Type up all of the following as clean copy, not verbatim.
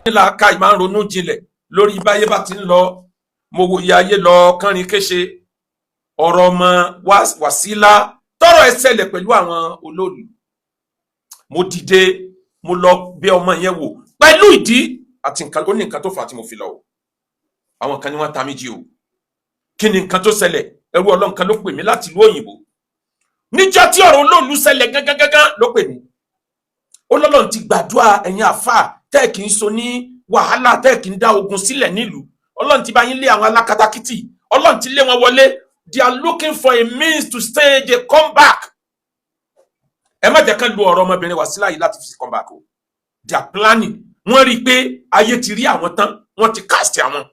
Nílà ká ìmáa ń ronú jinlẹ̀ lórí báyé bá ti ń lọ. Mo wo iye ayé lọ kánrin kéṣe ọ̀rọ̀ ọmọ Wàsílà tọrọ ẹ ṣẹlẹ̀ pẹ̀lú àwọn olóòlù. Mo dìde, mo lọ bẹ̀ ọmọ yẹn wò pẹ̀lú ìdí àti nǹkan. Ó ní nǹkan tó fà á tí mo fi lọ o. Àwọn kan ní wọ́n ta mí jí o. Kí ni nǹkan tó ṣẹlẹ̀? Ẹrú Ọlọ́run kan ló pè mí láti ìlú òyìnbó níjọ́ tí ọ̀rọ̀ olóòlù ṣẹlẹ̀ gángan gángan ló pè mí. Ó lọ́lọ́run ti gbàdúrà ẹ̀yin àfà tẹ́ ẹ̀ kì í so ní wàhálà, tẹ́ ẹ̀ kì í dá ogun sílẹ̀ nílùú. Ọlọ́run ti bá yín lé àwọn alákatakítì, Ọlọ́run ti lé wọn wọlé. They are looking for a means to stage a comeback. Ẹ má jẹ́ kán lu ọ̀rọ̀ ọmọbìnrin Wàsílà yìí láti fi comeback o. They are planning. Wọ́n rí i pé ayé ti rí àwọn tán, wọ́n ti cast àwọn.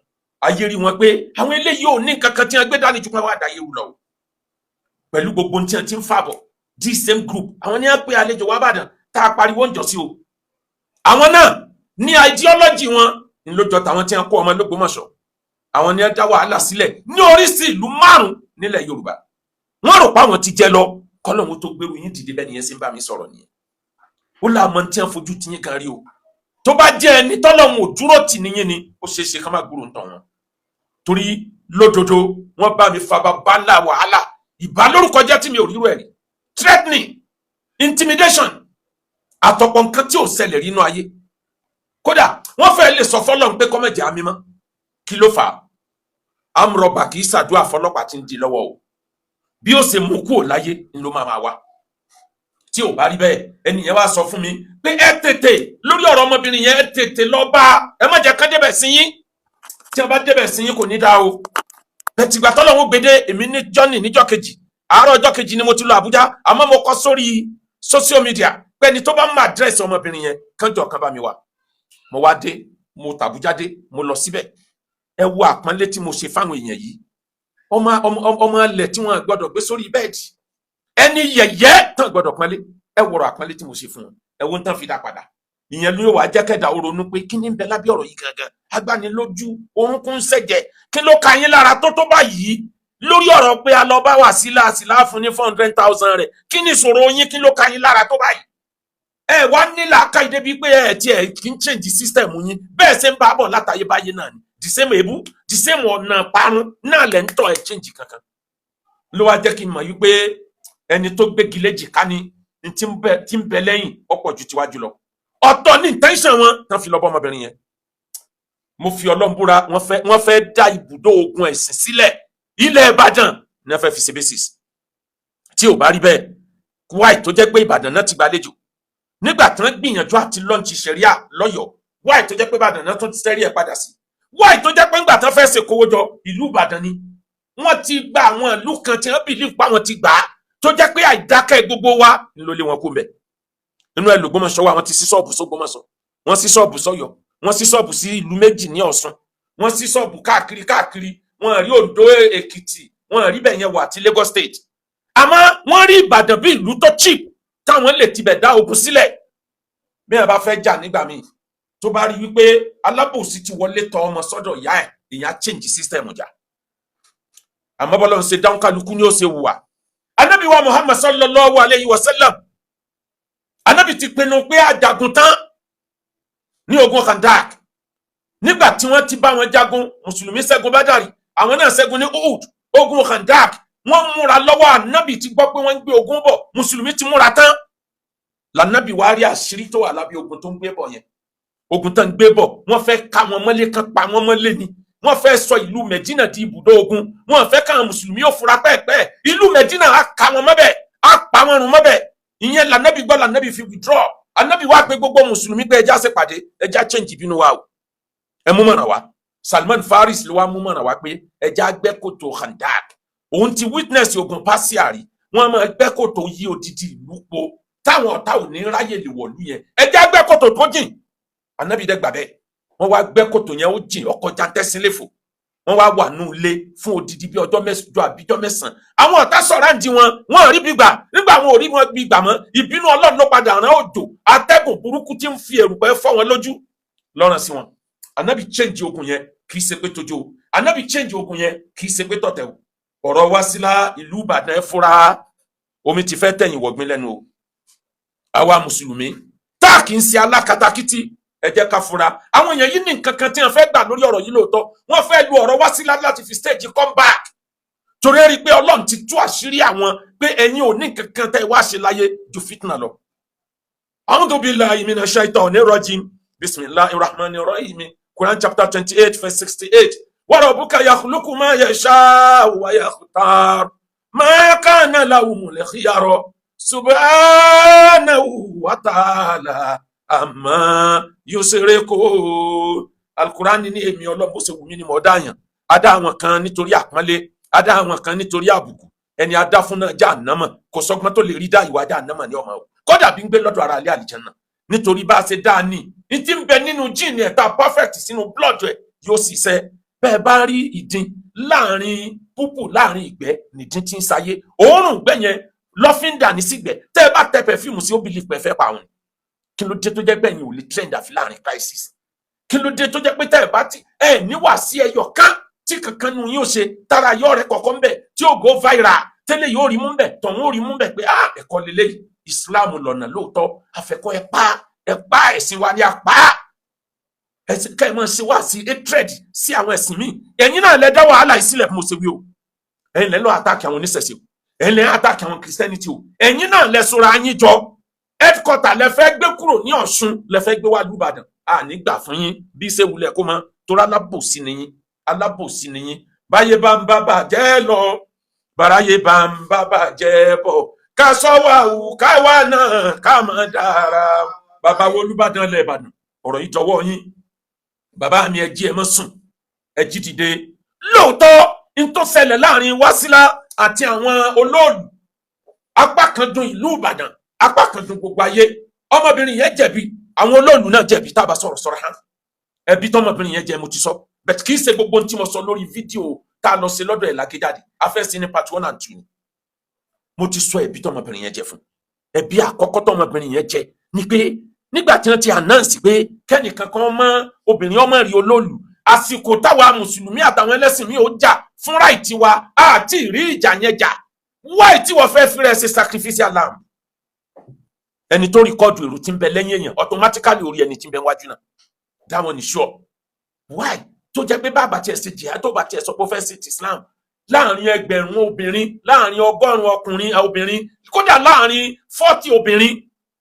Ayé rí wọn pé àwọn eléyìí ò ní nǹkan kan tí wọ́n gbé dání ju pé wọ́n á dá yéwu lọ o. Pẹ̀lú gbogbo ohun tí wọ́n ti ń fàbọ̀, this same group, àwọn ní wọ́n pe àlejò wá Ìbàdàn tá a pariwo ń jọ sí o. Àwọn náà ní ideology wọn ńlọjọ tàwọn tí wọ́n kó ọmọ l'Ógbómọ̀ṣọ́. Àwọn ní wọ́n dá wàhálà sílẹ̀ ní oríṣi ìlú márùn nílẹ̀ Yorùbá. Wọ́n rò pé àwọn ti jẹ lọ kọ́lọ́hún tó gbèrú yín dìde. Bẹ́ẹ̀ nìyẹn sì ń bá mi sọ̀rọ̀ nìyẹn. Ó láàmú tí wọ́n fojú tiyín kan rí o. Tó bá jẹ́ ẹni tọ́lọ́hún ò dúró tì níyìn ni, ó ṣeé ṣe ká má gbúrò ń tàn wọn, torí lódodo wọ́n bá mi fa bàbá ńlá wàhálà ìbálórúkọ jẹ́ tí mi ò rírò ẹ̀ rí, threatening, intimidation, àtọ̀pọ̀ nǹkan tí ò ṣẹlẹ̀ rí inú ayé. Kódà wọ́n fẹ́ lè sọ fọlọ́run pé kọ́mọ̀jẹ̀ àmì mọ́. Kí ló fà á? Amrọ̀bà kì í ṣàdúrà fọlọ́pàá tí ń di lọ́wọ́ o. Bí ó ṣe mú kúrò láyé ń ló máa máa wá. Tí ò bá rí bẹ́ẹ̀, ẹni yẹn wá sọ fún mi pé ẹ tètè lórí ọ̀rọ̀ ọmọbìnrin yẹn, ẹ tètè lọ bá, ẹ má jẹ́ ká débẹ̀ sí yín. Tí wọ́n bá débẹ̀ sí yín, kò ní dáa o. Bẹ̀tìgbà tọ́lọ́hún gbèdé èmi ní journey níjọ́ kejì, àárọ̀ ọjọ́ kejì ni mo ti lọ Àbújá. Àmọ́ mo kọ sórí social media pé ẹni tó bá mọ àdírẹ́sì ọmọbìnrin yẹn, kánjọ kan bá mi wá. Mo wá dé, mo tàbújá dé, mo lọ síbẹ̀. Ẹ wo àpọ́nlé tí mo ṣe fáwọn èèyàn yìí. Ọmọ ọmọ ọmọ ilẹ̀ tí wọ́n gbọ́dọ̀ gbé sórí bẹ́ẹ̀dì, ẹni yẹ̀yẹ́ tán gbọ́dọ̀ pọ́nlé. Ẹ wọ̀rọ̀ àpọ́nlé tí mo ṣe fún wọn, ẹ wo ń tán fi dá padà. Ìyẹn ló wàá jẹ́ kẹ́dà ó ronú pé kí ni ń bẹ lábẹ́ ọ̀rọ̀ yìí gangan. Agbánilójú orúnkún ń ṣẹ̀jẹ̀. Kí ló ka yín lára tó báyìí lórí ọ̀rọ̀ pé a lọ bá Wàsílà sílá fún ní 400,000 rẹ̀? Kí ni ìṣòro yín? Kí ló ka yín lára tó báyìí? Ẹ wá nílà ká ìdè bíi pé ẹ tiẹ̀ kì í change system yín. Bẹ́ẹ̀ ṣe ń bá bọ̀ látàyébáyé náà ni the same èébú, the same ọ̀nà parun náà lẹ́ ń tọ́. Ẹ change kankan ló wá jẹ́ kí n mọ̀ wípé ẹni tó gbégi léjìká ni tí ń bẹ lẹ́yìn ọ̀pọ̀ ju tiwájú lọ. Ọ̀tọ̀ ní intention wọn tán fi lọ bọ́ ọmọbìnrin yẹn. Mo fi Ọlọ́run búra, wọ́n fẹ́ dá ibùdó ogun ẹ̀sìn sílẹ̀. Ilẹ̀ Ìbàdàn ní wọ́n fẹ́ fi ṣe basis. Tí ò bá rí bẹ́ẹ̀, why tó jẹ́ pé Ìbàdàn náà ti gbàlejò nígbà tí wọ́n gbìyànjú àti launch sẹ̀ríà lọ́yọ̀ọ́? Why tó jẹ́ pé Ìbàdàn náà tún ti sẹ́rí ẹ̀ padà sí? Why tó jẹ́ pé ńgbà tí wọ́n fẹ́ ṣèkówó jọ, ìlú Ìbàdàn ni wọ́n ti gba àwọn ìlú kan tí wọ́n believe pa wọ́n ti gbà á, tó jẹ́ pé àìdákẹ́ gbogbo wa ló lé wọn kó mbẹ̀? Nínú ẹ̀ lògbómọ̀ṣọ́ wa, wọ́n ti sí ṣọ́ọ̀bù sógbómọ̀ṣọ́, wọ́n sí ṣọ́ọ̀bù sọ́yọ́, wọ́n sí ṣọ́ọ̀bù sí ìlú méjì ní Ọ̀ṣun, wọ́n sí ṣọ́ọ̀bù káàkiri káàkiri. Wọ́n rí Oǹdó, Èkìtì, wọ́n rí bẹ́ẹ̀ yẹn wà àti Lagos State. Àmọ́ wọ́n rí Ìbàdàn bí ìlú tó cheap táwọn lè tibẹ̀ dá ogun sílẹ̀. Bí wọn bá fẹ́ jà nígbà míì, tó bá rí wípé alábòsí ti wọlé tọ ọmọ sọ́dọ̀ ìyá ẹ̀, èèyàn á change system jà. Àmọ́ bọ́lá ń ṣe dáhùn, kálukú ni ó ṣe wùwà. Anabi wa Muhammad sallallahu alayhi wa sallam, anabi ti pinnu pé àjàgùn tán ní ogun Khandak. Nígbà tí wọ́n ti bá wọn jagun, mùsùlùmí ṣẹ́gun Bádàrí, àwọn náà ṣẹ́gun ní Uhud. Ogun Khandak, wọ́n múra lọ́wọ́. Anabi ti gbọ́ pé wọ́n ń gbé ogun bọ̀, mùsùlùmí ti múra tán. Lànàbì wá rí àṣírí tó wà lábẹ́ ogun tó ń gbé bọ̀ yẹn. Ogun tó ń gbé bọ̀, wọ́n fẹ́ ká wọn mọ́lé kan, pa wọ́n mọ́lé ni. Wọ́n fẹ́ sọ ìlú Mẹ̀dínà di ibùdó ogun. Wọ́n fẹ́ káwọn mùsùlùmí ó fura pẹ́ẹ́pẹ́. Ìlú Mẹ̀dínà á ká wọn mọ́bẹ̀, á pa wọn run mọ́bẹ̀. Ìyẹn lànàbì gbọ́, lànàbì fi withdraw. Ànábì wá pé gbogbo mùsùlùmí pé ẹja ṣèpàdé, ẹja change ìbínú wa o, ẹ mú mọ̀ràn wá. Salman Faris ló wá mú mọ̀ràn wá pé ẹja gbẹ́ kòtò Khandak. Òun ti witness ogun Persia rí. Wọ́n máa gbẹ́ kòtò yí odidi ìlú po táwọn ọ̀tá ò ní ráyè lè wọ̀lú yẹn. Ẹja gbẹ́ kòtò tó jìn. Ànábì dẹ́ gbà bẹ́ẹ̀. Wọ́n wá gbẹ́ kòtò yẹn, ó jìn ọkọ̀ jantẹ́sínléfò. Wọ́n wá wà nù ilé fún odidi bí ọjọ́ 8 àbíjọ́ 9. Àwọn ọ̀tá sọ̀rọ̀ àǹdí wọn, wọn rí bí gbà. Nígbà wọn ò rí wọn bí gbà mọ́, ìbínú Ọlọ́run ló padà rán òjò atẹ́gùn burúkú tí ń fi erùpẹ̀ fọ́ wọn lójú lọ́rùn sí wọn. Ànábì change ogun yẹn, kì í ṣe pé tójó o. Ànábì change ogun yẹn, kì í ṣe pé tọ̀tẹ̀ o. Ọ̀rọ̀ Wásílà, ìlú Ìbàdàn, ẹ fúra, omi ti fẹ́ tẹ̀yìn wọ̀gbìn lẹ́nu o. Àwa mùsùlùmí tá a kì í ṣe alákatakítí, Ẹ jẹ́ ká fura. Àwọn èèyàn yìí ní nǹkan kan tí wọ́n fẹ́ gbà lórí ọ̀rọ̀ yìí. Lóòótọ́, wọ́n fẹ́ lu ọ̀rọ̀ Wásílà láti fi stage comeback, torí ẹ rí i pé Ọlọ́run ti tú àṣírí àwọn pé ẹ̀yin ò ní nǹkan kan tẹ́ ẹ wá ṣe láyé ju fitna lọ. A'udhu billahi minash shaitani rajim. Bismillahir rahmanir rahim. Quran chapter 28 verse 68. Wa rabbuka yakhluqu ma yasha'u wa yakhtar. Ma kana lahumul khiyara. Subhanahu wa ta'ala amma yushrikun. Al-Qur'ani ní èmi Ọlọ́run, bó ṣe wù mí ni mo dá yàn. A dá àwọn kan nítorí àpọ́nlé, a dá àwọn kan nítorí àbùkù. Ẹni a dá fún náà jahannama, kò sọ́gbọ́n tó lè rí dá ìwà jahannama ní ọmọ o. Kódà bí ń gbé lọ́dọ̀ ara ilé àlìjánná. Nítorí bá a ṣe dá a ní. Ní tí ń bẹ nínú gene ẹ̀ tá perfect sínú blood ẹ̀ yóò ṣiṣẹ́. Bẹ́ẹ̀ bá rí ìdin láàrin púpù, láàrin ìgbẹ́ nìdín tí ń sayé. Òórùn ìgbẹ́ yẹn, lọ́fíńdà ní sígbẹ́. Tẹ́ ẹ bá tẹ perfume sí, ó believe pé ẹ fẹ́ pa òun. Kí ló dé tó jẹ́ pé ẹ̀yin ò lè trend àfi láàrin crisis? Kí ló dé tó jẹ́ pé tẹ́ ẹ bá ti ẹ níwà sí ẹyọ kán tí kankan nu yóò ṣe tára yọ rẹ kọ̀ọ̀kan bẹ̀ tí ó go viral, tẹ́lẹ̀ yóò rí mú bẹ̀, tọ̀hún ó rí mú bẹ̀ pé ah, ẹ̀kọ́ lélẹ́yìí, Islam lọ́nà lóòótọ́, àfẹ́kọ́ ẹ pa ẹ pa ẹ̀sìn wa ní apá ẹ̀sìn ká ẹ máa ṣe wá sí hatred sí àwọn ẹ̀sìn míì. Ẹ̀yin náà lẹ dá wàhálà yìí sílẹ̀. Bí mo ṣe wí o, ẹ̀yin lẹ lọ attack àwọn oníṣẹ̀ṣe o, ẹ̀yin lẹ attack àwọn Christianity o, ẹ̀yin náà lẹ sọra yín jọ. Headquarter lẹ fẹ́ gbé kúrò ní Ọ̀ṣun, lẹ fẹ́ gbé wá lùbàdàn. A ní gbà fún yín bí ṣe wulẹ̀ kó mọ, torí alábòsí ni yín, alábòsí ni yín. Báyé bá ń bá bàjẹ́ lọ, bàráyé bá ń bá bàjẹ́ bọ̀, ká sọ wà wù káwa náà ká mọ̀ dára. Bàbá wo Olúbàdàn lẹ̀ Ìbàdàn, ọ̀rọ̀ yìí jọ̀wọ́ yín. Bàbá mi, ẹ jí, ẹ má sùn, ẹ jí dìde. Lóòótọ́, n tó ṣẹlẹ̀ láàrin Wásílà àti àwọn olóòlù, apá kan dùn ìlú Ìbàdàn, apá kan dùn gbogbo ayé. Ọmọbìnrin yẹn jẹ̀bi, àwọn olóòlù náà jẹ̀bi. Tá a bá sọ̀rọ̀ sọ̀rọ̀ hàn, ẹbí tọmọbìnrin yẹn jẹ, mo ti sọ bẹ́ẹ̀. Kì í ṣe gbogbo ohun tí mo sọ lórí fídíò tá a lọ sí lọ́dọ̀ ẹ̀ lágéjáde afẹ́sí ní part one and two ni mo ti sọ ẹ̀bi tọmọbìnrin yẹn jẹ fún. Ẹ̀bi àkọ́kọ́ tọmọbìnrin yẹn jẹ ni pé nígbà tí wọ́n ti announce pé kẹ́nìkan kan mọ́ obìnrin ọmọ rí olóòlù, àsìkò táwa mùsùlùmí àtàwọn ẹlẹ́sìn mi ò jà fún right wa, àti ìrí ìjà yẹn jà. Wáì tí wọ́n fẹ́ fi rẹ̀ ṣe sacrificial lamb? Ẹni tó record èrò tí ń bẹ lẹ́yìn èèyàn, automatically orí ẹni tí ń bẹ wájú náà, that one is sure. Why tó jẹ́ pé bàbá tiẹ̀ ṣe jihad, tó bá tiẹ̀ sọ pé ó fẹ́ ṣe ti Islam, láàrin 1,000 obìnrin, láàrin 100 ọkùnrin obìnrin, kódà láàrin 40 obìnrin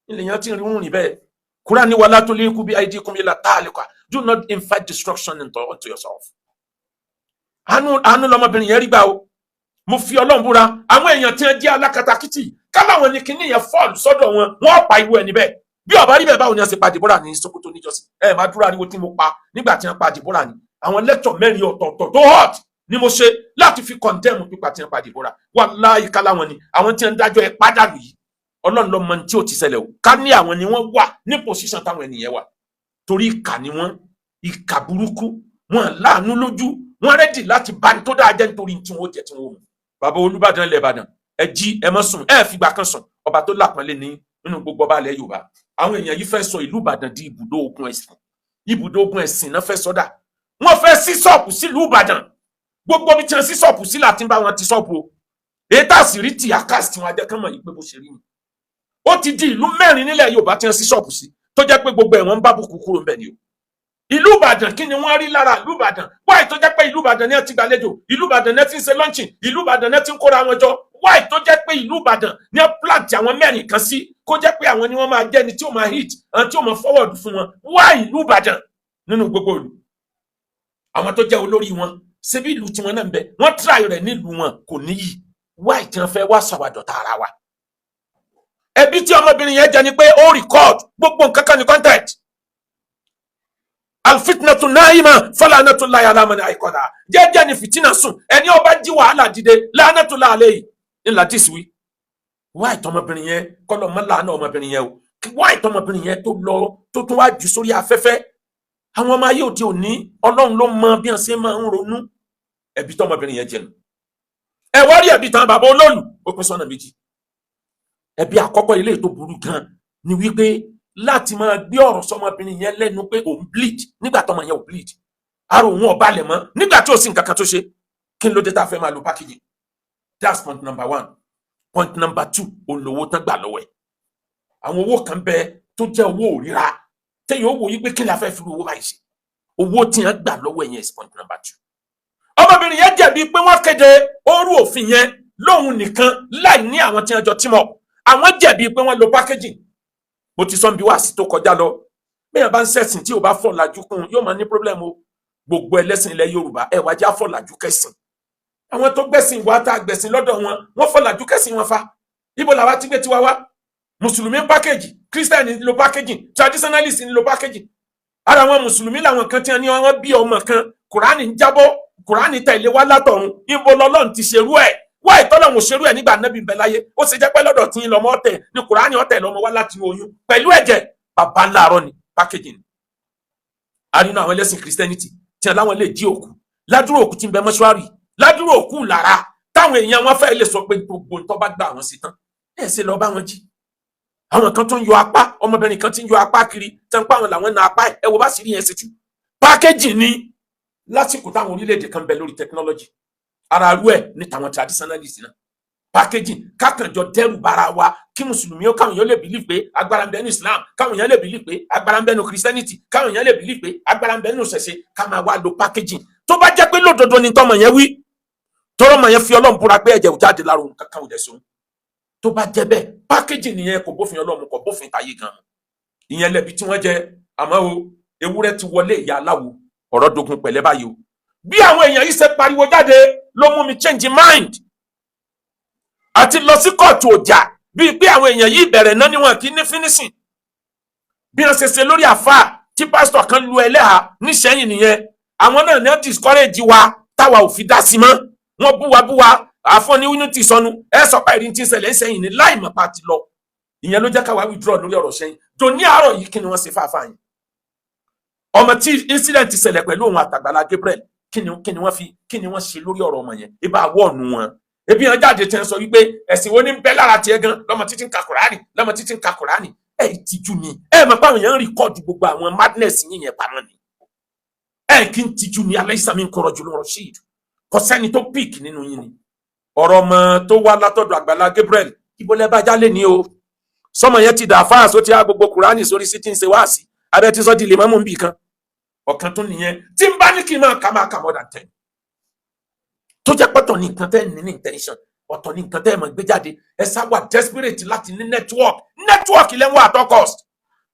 ilẹ̀ yẹn ti rí rìn bẹ́ẹ̀? Quran ní wala tulqu bi aydikum ila tahaluka, do not invite destruction unto yourself. Àánú, àánú lọmọbìnrin yẹn rí gbà o. Mo fi Ọlọ́run búra, àwọn èèyàn tí wọ́n jẹ́ alákatakítì káláwọn ní kinní yẹn fall sọ́dọ̀ wọn, wọ́n pa irú ẹni bẹ́ẹ̀. Bí ọba rí bẹ́ẹ̀, báwo ni wọ́n ṣe pa Deborah ní Sokoto níjọ́sí? Ẹ máa dúró ariwo tí mo pa nígbà tí wọ́n pa Deborah ni. Àwọn lecture mẹ́rin ọ̀tọ̀ọ̀tọ̀ tó hot ni mo ṣe láti fi condemn pípa tí wọ́n pa Deborah. Wàláhì, káláwọn ni àwọn tí wọ́n ń dájọ́ ẹ pádàlù yìí, Ọlọ́run ló mọ tí ò ti ṣẹlẹ̀ o. Ká ní àwọn ni wọ́n wà ní position táwọn ènìyàn wà, torí ìkà ni wọ́n, ìkà burúkú wọn, láàánú lójú wọn, ready láti bá ní tó dáa jẹ́ nítorí tí wọ́n jẹ, tí wọ́n mú. Bàbá Olúbàdàn ilẹ̀ Ìbàdàn, ẹ jí, ẹ má sùn, ẹ fìgbà kan sùn. Ọba tó lápọ́nlé ní nínú gbogbo ọba ilẹ̀ Yorùbá. Àwọn èèyàn yìí fẹ́ sọ ìlú Ìbàdàn di ibùdó ogun ẹ̀sìn. Ibùdó ogun ẹ̀sìn náà fẹ́ sọ́dà. Wọ́n fẹ́ sí ṣọ́ọ̀pù sílùú Ìbàdàn. Gbogbo bí tí wọ́n sí ṣọ́ọ̀pù sí láti bá wọn ti ṣọ́ọ̀pù o. Èyí tá a sì rí tí àkàsì tí wọ́n ajẹ́ kán mọ̀ yìí pé bó ṣe rí ni, ó ti di ìlú mẹ́rin nílẹ̀ Yorùbá tí wọ́n sí ṣọ́ọ̀pù sí, tó jẹ́ pé gbogbo ẹ̀ wọ́n ń bá bùkún kúrò ń bẹ̀ ni o. Ìlú Ìbàdàn, kí ni wọ́n rí lára ìlú Ìbàdàn? Wáyé tó jẹ́ pé ìlú Ìbàdàn ní ẹ ti gbàlejò, ìlú Ìbàdàn ní ẹ ti ń ṣe launching, ìlú Ìbàdàn ní ẹ ti ń kóra wọn jọ, wáyé tó jẹ́ pé ìlú Ìbàdàn ní ẹ plant àwọn mẹ́rin kan sí, kó jẹ́ pé àwọn ni wọ́n máa jẹ́ ẹni tí ó máa hit, àwọn tí ó máa forward fún wọn? Wáyé ìlú Ìbàdàn nínú gbogbo ìlú? Àwọn tó jẹ́ olórí wọn, ṣebí ìlú tiwọn náà ń bẹ, wọ́n try rẹ̀ nílùú wọn, kò níyì. Wáyé tí wọ́n fẹ́ wá sọ̀wádọ̀tà ara wa? Ẹbí tí ọmọbìnrin yẹn jẹ ni pé ó record gbogbo nǹkan kan ní content. Alfitnatu naima falanatullahi ala man ayqadha. Jẹ́jẹ́ ni fìtínà sùn, ẹni ó bá jí wàhálà dìde, lanatullahi alayhi ńlá dísì wí. Wáyé tọmọbìnrin yẹn kọlọ mọ làánà ọmọbìnrin yẹn o? Wáyé tọmọbìnrin yẹn tó lọ tó tún wá jù sórí afẹ́fẹ́? Àwọn ọmọ ayé òde òní, Ọlọ́run ló mọ bí wọ́n ṣe máa ń ronú. Ẹbí tọmọbìnrin yẹn jẹnu. Ẹ wá rí ẹbí tán bàbá olóòlù, ó pín sọ́nà méjì. Ẹbí àkọ́kọ́, ilé tó burú gan ni wípé láti máa gbé ọ̀rọ̀ sọmọbìnrin yẹn lẹ́nu pé òun bleed nígbà tọmọ yẹn ò bleed, ara òun ò balẹ̀ mọ́, nígbà tí ò sí nǹkan kan tó ṣe. Kí n ló dé tá a fẹ́ máa lo packaging? That's point number one. Point number two, òun lówó tán gbà lọ́wọ́ ẹ̀. Àwọn owó kan bẹ tó jẹ́ owó òríra. Téèyàn ó wò yí pé kí la fẹ́ fi owó báyìí ṣe. Owó tí wọ́n gbà lọ́wọ́ ẹ̀yẹn is point number two. Ọmọbìnrin yẹn jẹ̀bi pé wọ́n kéde orú òfin yẹn lóhun nìkan láì ní àwọn tí wọ́n jọ team up. Àwọn jẹ̀bi pé wọ́n lo packaging. Mo ti sọ bí wàásì tó kọjá lọ, bẹ́ẹ̀ bá ń ṣẹ̀sìn tí ò bá fọ̀ làjú kún, yóò máa ní problem o. Gbogbo ẹlẹ́sìn ilẹ̀ Yorùbá, ẹ wá já fọ̀ làjú kẹ́sìn. Àwọn tó gbẹ̀sìn wá, tá a gbẹ̀sìn lọ́dọ̀ wọn, wọ́n fọ̀ làjú kẹ́sìn wọn fa. Ibo làwa ti gbé tiwa wá? Mùsùlùmí ń package, Christian ń lo packaging, traditionalist ń lo packaging. Ara àwọn mùsùlùmí làwọn kan tí wọ́n ní wọ́n bí ọmọ kan, Kùránì ń jábọ́, Kùránì tẹ̀lé wá látọ̀run. Ibo lọ́lọ́run ti ṣerú ẹ̀? Wá ìtọ́lọ́run ṣerú ẹ̀ nígbà Nábì ń bẹ láyé. Ó ṣe jẹ́ pé lọ́dọ̀ tí ń lọ́mọ ọ̀tẹ̀ ní Kùránì ọ̀tẹ̀ lọ́mọ wá láti oyún pẹ̀lú ẹ̀jẹ̀ bàbá ńláàárọ̀ ni packaging. A nínú àwọn ẹlẹ́sìn Christianity tí wọn láwọn lè jí òkú ládùúrò, òkú tí ń bẹ mọ́ṣúárì, ládùúrò òkú lára táwọn èèyàn wọn fẹ́ lè sọ pé gbogbo ntọ́ bá gbà wọ́n sí tán, ẹ̀ ṣe lọ bá wọn jí. Àwọn kan tó ń yọ apá, ọmọbìnrin kan tí ń yọ apá kiri tí wọ́n pa àwọn làwọn na apá ẹ̀. Ẹ wo bá sì rí yẹn ṣe tú. Packaging ni. Lásìkò táwọn orílẹ̀-èdè kan bẹ lórí technology, ara rú ẹ̀ ní tàwọn traditionalist náà, packaging kákànjọ dẹ́rù bara wa, kí mùsùlùmí ó káwọn èèyàn lè believe pé agbára ń bẹ ní Islam, káwọn èèyàn lè believe pé agbára ń bẹ ní Christianity, káwọn èèyàn lè believe pé agbára ń bẹ ní ìṣẹ̀ṣe, ká máa wá lo packaging. Tó bá jẹ́ pé lódodo ni tọmọ yẹn wí, tọrọ mọ yẹn fi Ọlọ́run búra pé ẹ̀jẹ̀ ò jáde lára òun kankan, ò dẹ̀ sóhun, tó bá jẹ́ bẹ́ẹ̀, packaging nìyẹn, kò bófin Ọlọ́run, kò bófin tayé gan. Ìyẹn lẹ́bi tí wọ́n jẹ. Àmọ́ o, ewúrẹ́ ti wọlé ìyá aláwo, ọ̀rọ̀ dogun pẹ̀lẹ́ báyìí o. Bí àwọn èèyàn yìí ṣe pariwo jáde ló mú mi change mind àti lọ sí kóòtù ọjà, bíi pé àwọn èèyàn yìí bẹ̀rẹ̀ náà níwọ̀n kí ní finishing. Bí wọ́n ṣe ṣe lórí àfáà tí pásítọ̀ kan lu ẹlẹ́hà níṣẹ́yìn nìyẹn. Àwọn náà ní wọ́n discourage wa táwa ò fi dá sí mọ́. Wọ́n bú wa bú wa, àfọ́n ní unity sọnù. Ẹ sọ pé ìrìn tí ń ṣẹlẹ̀ ń sẹ́yìn ní láì mọ̀ pa ti lọ. Ìyẹn ló jẹ́ káwa withdraw lórí ọ̀rọ̀ sẹ́yìn. Tó ní àárọ̀ yìí, kí ni wọ́n ṣe fáfáà yìí? Ọmọ tí incident ṣẹlẹ̀ pẹ̀lú òun àtàgbàlá Gabriel, kí ni wọ́n fi, kí ni wọ́n ṣe lórí ọ̀rọ̀ ọmọ yẹn? Ibà wọ́ọ̀nù wọn, ebi yẹn jáde tẹ́ ń sọ wípé ẹ̀sìn wo ní bẹ́ lára tiẹ̀ gan, lọ́mọ títí ń ka Kùránì, lọ́mọ títí ń ka Kùránì. Ẹ̀ tijú ni? Ẹ mọ̀ pé àwọn èèyàn ń record gbogbo àwọn madness yín yẹn pamọ́ ni. Ẹ kí n tijú ni? Alẹ́ ìsàmì ń kọ̀rọ̀ jùlọ Rasheed, kò sẹ́ni tó pick nínú yín ni. Ọ̀rọ̀ ọmọ tó wá látọ̀dọ̀ Àgbàlá Gabriel, ibo lẹ́ bá jálè ní o? Sọmọ yẹn ti dà fáà só ti á gbogbo Kùránì sórí sí ti ń ṣe wáàsí abẹ́ tí sọ́ di lè mọ́mú nbì kan. Ọ̀kan tó nìyẹn tí n bá ní kí n máa kà, máa kà more than 10, tó jẹ́ pọ̀tọ̀ ní nǹkan tẹ́ ní intention, ọ̀tọ̀ ní nǹkan tẹ́ ẹ̀ mọ̀ gbé jáde. Ẹ sá wà desperate láti ní network. Network ilẹ̀ ń wà at all cost.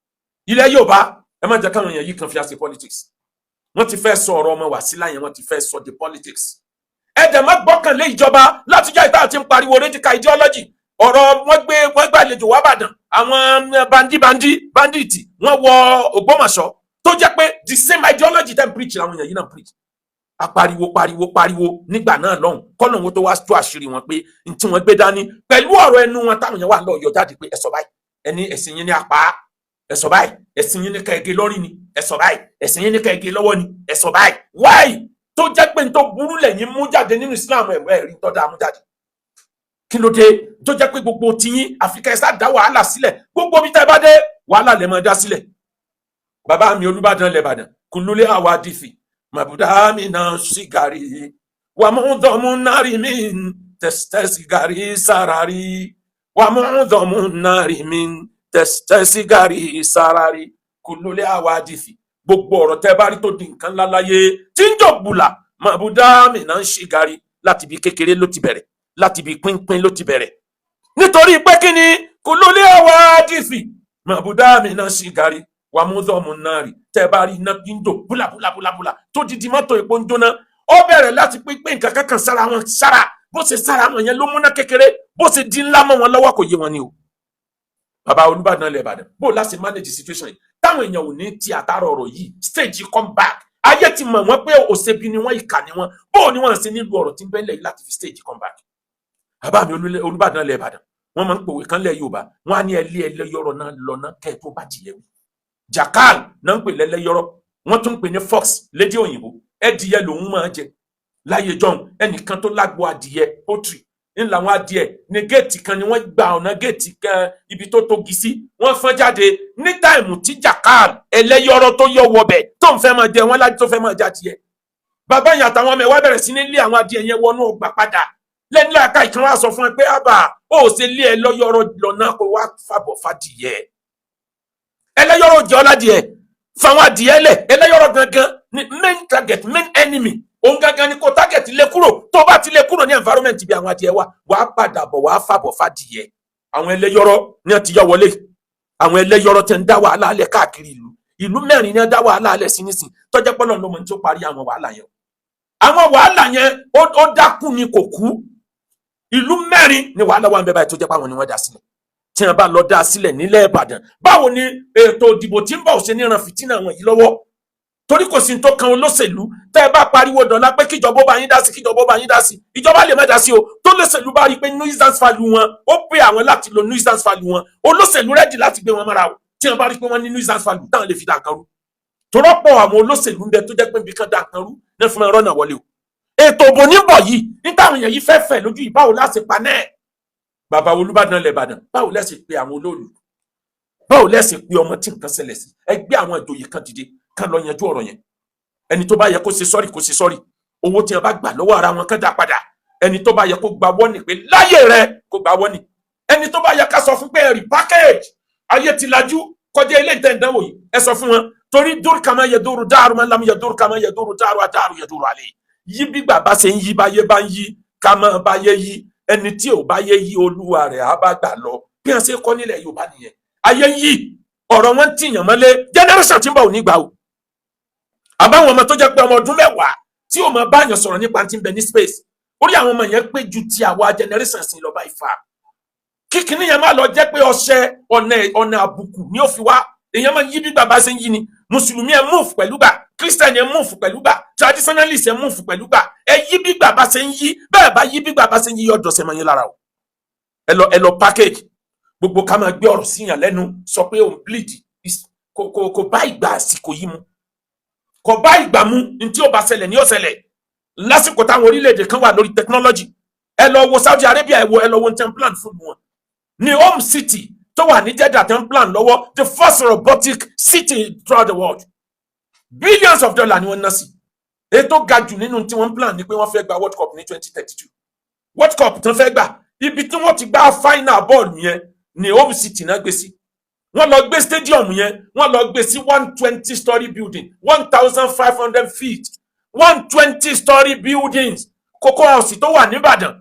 Ilẹ̀ Yorùbá, ẹ má jẹ́ káwọn èèyàn yìí kan fi àṣẹ politics. Wọ́n ti fẹ́ sọ ọ̀rọ̀ ọmọ Wàsílà yẹn, wọ́n ti fẹ́ sọ di politics. Ẹ dẹ̀ má gbọ́kànlé ìjọba. Látijọ́ ìta àti ń pariwo radical ideology, ọ̀rọ̀ wọ́n gbé, wọ́n gbàlejò wá Bàdàn, àwọn bandit wọ́n wọ Ògbómọ̀ṣọ́, tó jẹ́ pé the same ideology dem preach làwọn èèyàn yìí náà preach. Apariwo pariwo pariwo nígbà náà lọ́hùn, kọ́nà wọn tó wá tú àṣírí wọn pé n tí wọ́n gbé dání pẹ̀lú ọ̀rọ̀ ẹnu wọn táwọn yẹn wà lọ́ọ́ yọ jáde pé ẹ sọ báyìí, ẹni ẹ̀sìn yín ní apá, ẹ sọ báyìí, ẹ̀sìn yín ní kẹ́ẹ̀gé lórí ni, ẹ sọ báyìí, ẹ̀sìn yín ní kẹ́ẹ̀gé lọ́wọ́ ni, ẹ sọ báyìí. Wáyì tó jẹ́ pé n tó burú lẹ́yìn mú jáde nínú Islam, ẹ̀ ẹ̀rí tó dáa mú jáde. Kí ló dé tó jẹ́ pé gbogbo tiyín àfi kẹ́ ẹ sá dá wàhálà sílẹ̀? Gbogbo bí tẹ́ bá dé, wàhálà lè máa dá sílẹ̀. Bàbá mi Olúbàdàn lẹ́bàdàn, kùlúlé àwa dìfì màbúdà mi náà sígárì wàmúdọ̀mú náírì mi tẹ̀sítẹ́sígárì sárárì, wàmúdọ̀mú náírì mi tẹ̀sítẹ́sígárì sárárì. Kùlúlé àwa dìfì, gbogbo ọ̀rọ̀ tẹ́ bá rí tó di nǹkan ńlá láyé tí ń jò gbùlà, màbúdà mi náà sígárì, láti ibi kékeré ló ti bẹ̀rẹ̀, láti ibi pínpín ló ti bẹ̀rẹ̀. Nítorí pé kí ni? Kùlúlé àwa dìfì màbúdà mi náà sígárì wàmúdọ̀mù náà rí. Tẹ́ bá rí iná tí ń jò búlàbúlàbúlà tó di di mọ́tò epo ń jóná, ó bẹ̀rẹ̀ láti pínpín nǹkan kankan sára wọn sára. Bó ṣe sára wọn yẹn ló múná kékeré, bó ṣe di ńlá mọ́ wọn lọ́wọ́, kò yé wọn ni o. Bàbá Olúbàdàn ilẹ̀ Ìbàdàn, bó láti manage situation yìí táwọn èèyàn ò ní ti àtàrà ọ̀rọ̀ yìí stage come back? Ayé ti mọ̀ wọ́n pé òṣèbí ni wọ́n, ìkà ni wọ́n. Bó ni wọ́n ṣe nílùú ọ̀rọ̀ tí ń bẹ́lẹ̀ yìí láti fi stage come back? Bàbá mi Olúbàdàn ilẹ̀ Ìbàdàn, wọ́n máa ń pòwe kan lẹ̀ Yorùbá, wọ́n á ní ẹlé ẹlẹ́yọ̀rọ̀ náà lọ́nà kẹ́ ẹ̀ tó bá jìyẹ wí. Jackal náà ń pè lẹ́lẹ́yọ̀rọ̀, wọ́n tún ń pè ní fox lédè òyìnbó. Ẹdìyẹ lòun máa jẹ láyé john. Ẹnìkan tó lágbo adìyẹ, poultry ńlá, àwọn adìẹ ní géètì kan ni wọ́n gba ọ̀nà géètì kan ibi tó tógi sí, wọ́n fọ́n jáde ní time tí jackal ẹlẹ́yọ̀rọ̀ tó yọ wọbẹ̀ tó ń fẹ́ máa jẹ wọ́n láti tó fẹ́ máa jẹ adìyẹ. Bàbá yẹn àtàwọn ọmọ ẹ̀ wá bẹ̀rẹ̀ sí ní lé àwọn adìẹ yẹn wọnú ọgbà padà. Lẹ́nu làákà ìkan wá sọ fún ẹ pé àbà ó ṣe lé ẹ lọ́yọ̀rọ̀ lọ́nà kó wá fàbọ̀ fàdìyẹ, ẹlẹ́yọ̀rọ̀ jẹ́ ọ̀làdìẹ. Fáwọn adìẹ lẹ̀. Ẹlẹ́yọ̀rọ̀ gangan ni main target, main enemy. Òun gangan ni kò target, lé kúrò. Tó bá ti lé kúrò ní environment bí àwọn adìẹ wà, wàá padà bọ̀, wàá fàbọ̀ fàdìyẹ. Àwọn ẹlẹ́yọ̀rọ̀ ní wọ́n ti yọ wọlé. Àwọn ẹlẹ́yọ̀rọ̀ tẹ̀ ń dá wàhálà alẹ̀ káàkiri ìlú. Ìlú mẹ́rin ní wọ́n dá wàhálà alẹ̀ sí nísìn, tọ́jẹ́ pọ́lọ́ ló mọ̀ ní tí ó parí àwọn wàhálà yẹn. Àwọn wàhálà yẹn, ó dákú ni, kò kú. Ìlú mẹ́rin ni wàhálà wà ń bẹ báyìí tó jẹ́ pé àwọn ni wọ́n dá sílẹ̀. Tí wọ́n bá lọ dá sílẹ̀ nílẹ̀ Ìbàdàn, báwo ni ètò ìdìbò tí ń bọ̀ ṣe níran fìtínà wọn yìí lọ́wọ́? Torí kò sí tó kan olóṣèlú. Tẹ́ ẹ bá pariwo dọ̀la pé kíjọba ó bá yín dá sí, kíjọba ó bá yín dá sí, ìjọba lè má dá sí o. Tó lóṣèlú bá rí i pé nuisance value wọn, ó pé àwọn láti lo nuisance value wọn, olóṣèlú ready láti gbé wọn mọ́ra o. Tí wọ́n bá rí i pé wọ́n ní nuisance value táwọn lè fi dá nǹkan rú, torọ́pọ̀ àwọn olóṣèlú ń bẹ tó jẹ́ pé nbí kan dá nǹkan rú ní fún ẹ̀rọ náà wọlé o. Ètò òbò ní bọ̀ yìí ní táwọn èèyàn yìí fẹ́ fẹ̀ lójú yìí, báwo láti pa náà? Bàbá Olúbàdàn lẹ̀ Ìbàdàn, báwo lẹ́sìn pé àwọn olóòlù? Báwo lẹ́sìn pé ọmọ tí nǹkan ṣẹlẹ̀ sí? Ẹ gbé àwọn ìjòyè kan dìde kán lọ yanjú ọ̀rọ̀ yẹn. Ẹni tó bá yẹ kó ṣe sorry, kó ṣe sorry. Owó tí wọn bá gbà lọ́wọ́ ara wọn, kán dá padà. Ẹni tó bá yẹ kó gba wọ́nì pé láyé rẹ, kó gba wọ́nì. Ẹni tó bá yẹ ká sọ fún pé ẹ̀rì package, ayé ti lajú kọjá ilé ìtẹ̀ ìdánwò yìí, ẹ sọ fún wọn. Torí dúró kàmá yẹ dúró dáàrú máa lámú yẹ dúró kàmá yẹ dúró dáàrú àdáàrú yẹ dúró àlè yí. Bí gbà bá ṣe ń yí, báyé bá ń yí, ká máa báyé yí. Ẹni tí ò báyé yí, olúwa rẹ̀ á bá gbà lọ. Bí wọ́n ṣe kọ́ nílẹ̀ Yorùbá nìyẹn. Ayé ń yí, ọ̀rọ̀ wọn ń tìyàn mọ́lé. Generation tí ń bọ̀ ò ní gbà o. Àbáwọn ọmọ tó jẹ́ pé ọmọ ọdún 10 tí ò máa báyàn sọ̀rọ̀ nípa tí ń bẹ ní space, orí àwọn ọmọ yẹn pé ju ti àwa generation sí lọ bá ìfà. Kíkiní yẹn má lọ jẹ́ pé ọṣẹ ọ̀nà àbùkù ni ó fi wá. Èèyàn máa yí bí bàbá ṣe ń yí ni. Mùsùlùmí, ẹ move pẹ̀lú gbà. Christian, ẹ move pẹ̀lú gbà. Traditionalist, ẹ move pẹ̀lú gbà. Ẹ yí bí bàbá ṣe ń yí. Bẹ́ẹ̀ bá yí bí bàbá ṣe ń yí, yọ̀dọ̀ ṣe máa yín lára o. Ẹ lọ package gbogbo ká máa gbé ọ̀rọ̀ síyàn lẹ́nu, sọ pé òun bleed, kò bá ìgbà àsìkò yìí mu, kò bá ìgbà mu. Ní tí ó bá ṣẹlẹ̀ ní ó ṣẹlẹ̀ lásìkò táwọn orílẹ̀-èdè kan wà lórí technology. Ẹ lọ wo Saudi Arabia, ẹ lọ wo ten plan fún wọn ní home city tó wà ní Jeddah, ten plan lọ́wọ́, the first robotic city throughout the world. Billions of dollars ni wọ́n ná sí. Ètò ga jù nínú tí wọ́n plan ni pé wọ́n fẹ́ gba World Cup ní 2032. World Cup tán fẹ́ gbà, ibi tí wọ́n ti gbá final ball yẹn ní home city náà gbé sí. Wọ́n lọ gbé stadium yẹn, wọ́n lọ gbé sí 120 story building, 1,500 feet, 120 story buildings. Cocoa House tó wà nìbàdàn,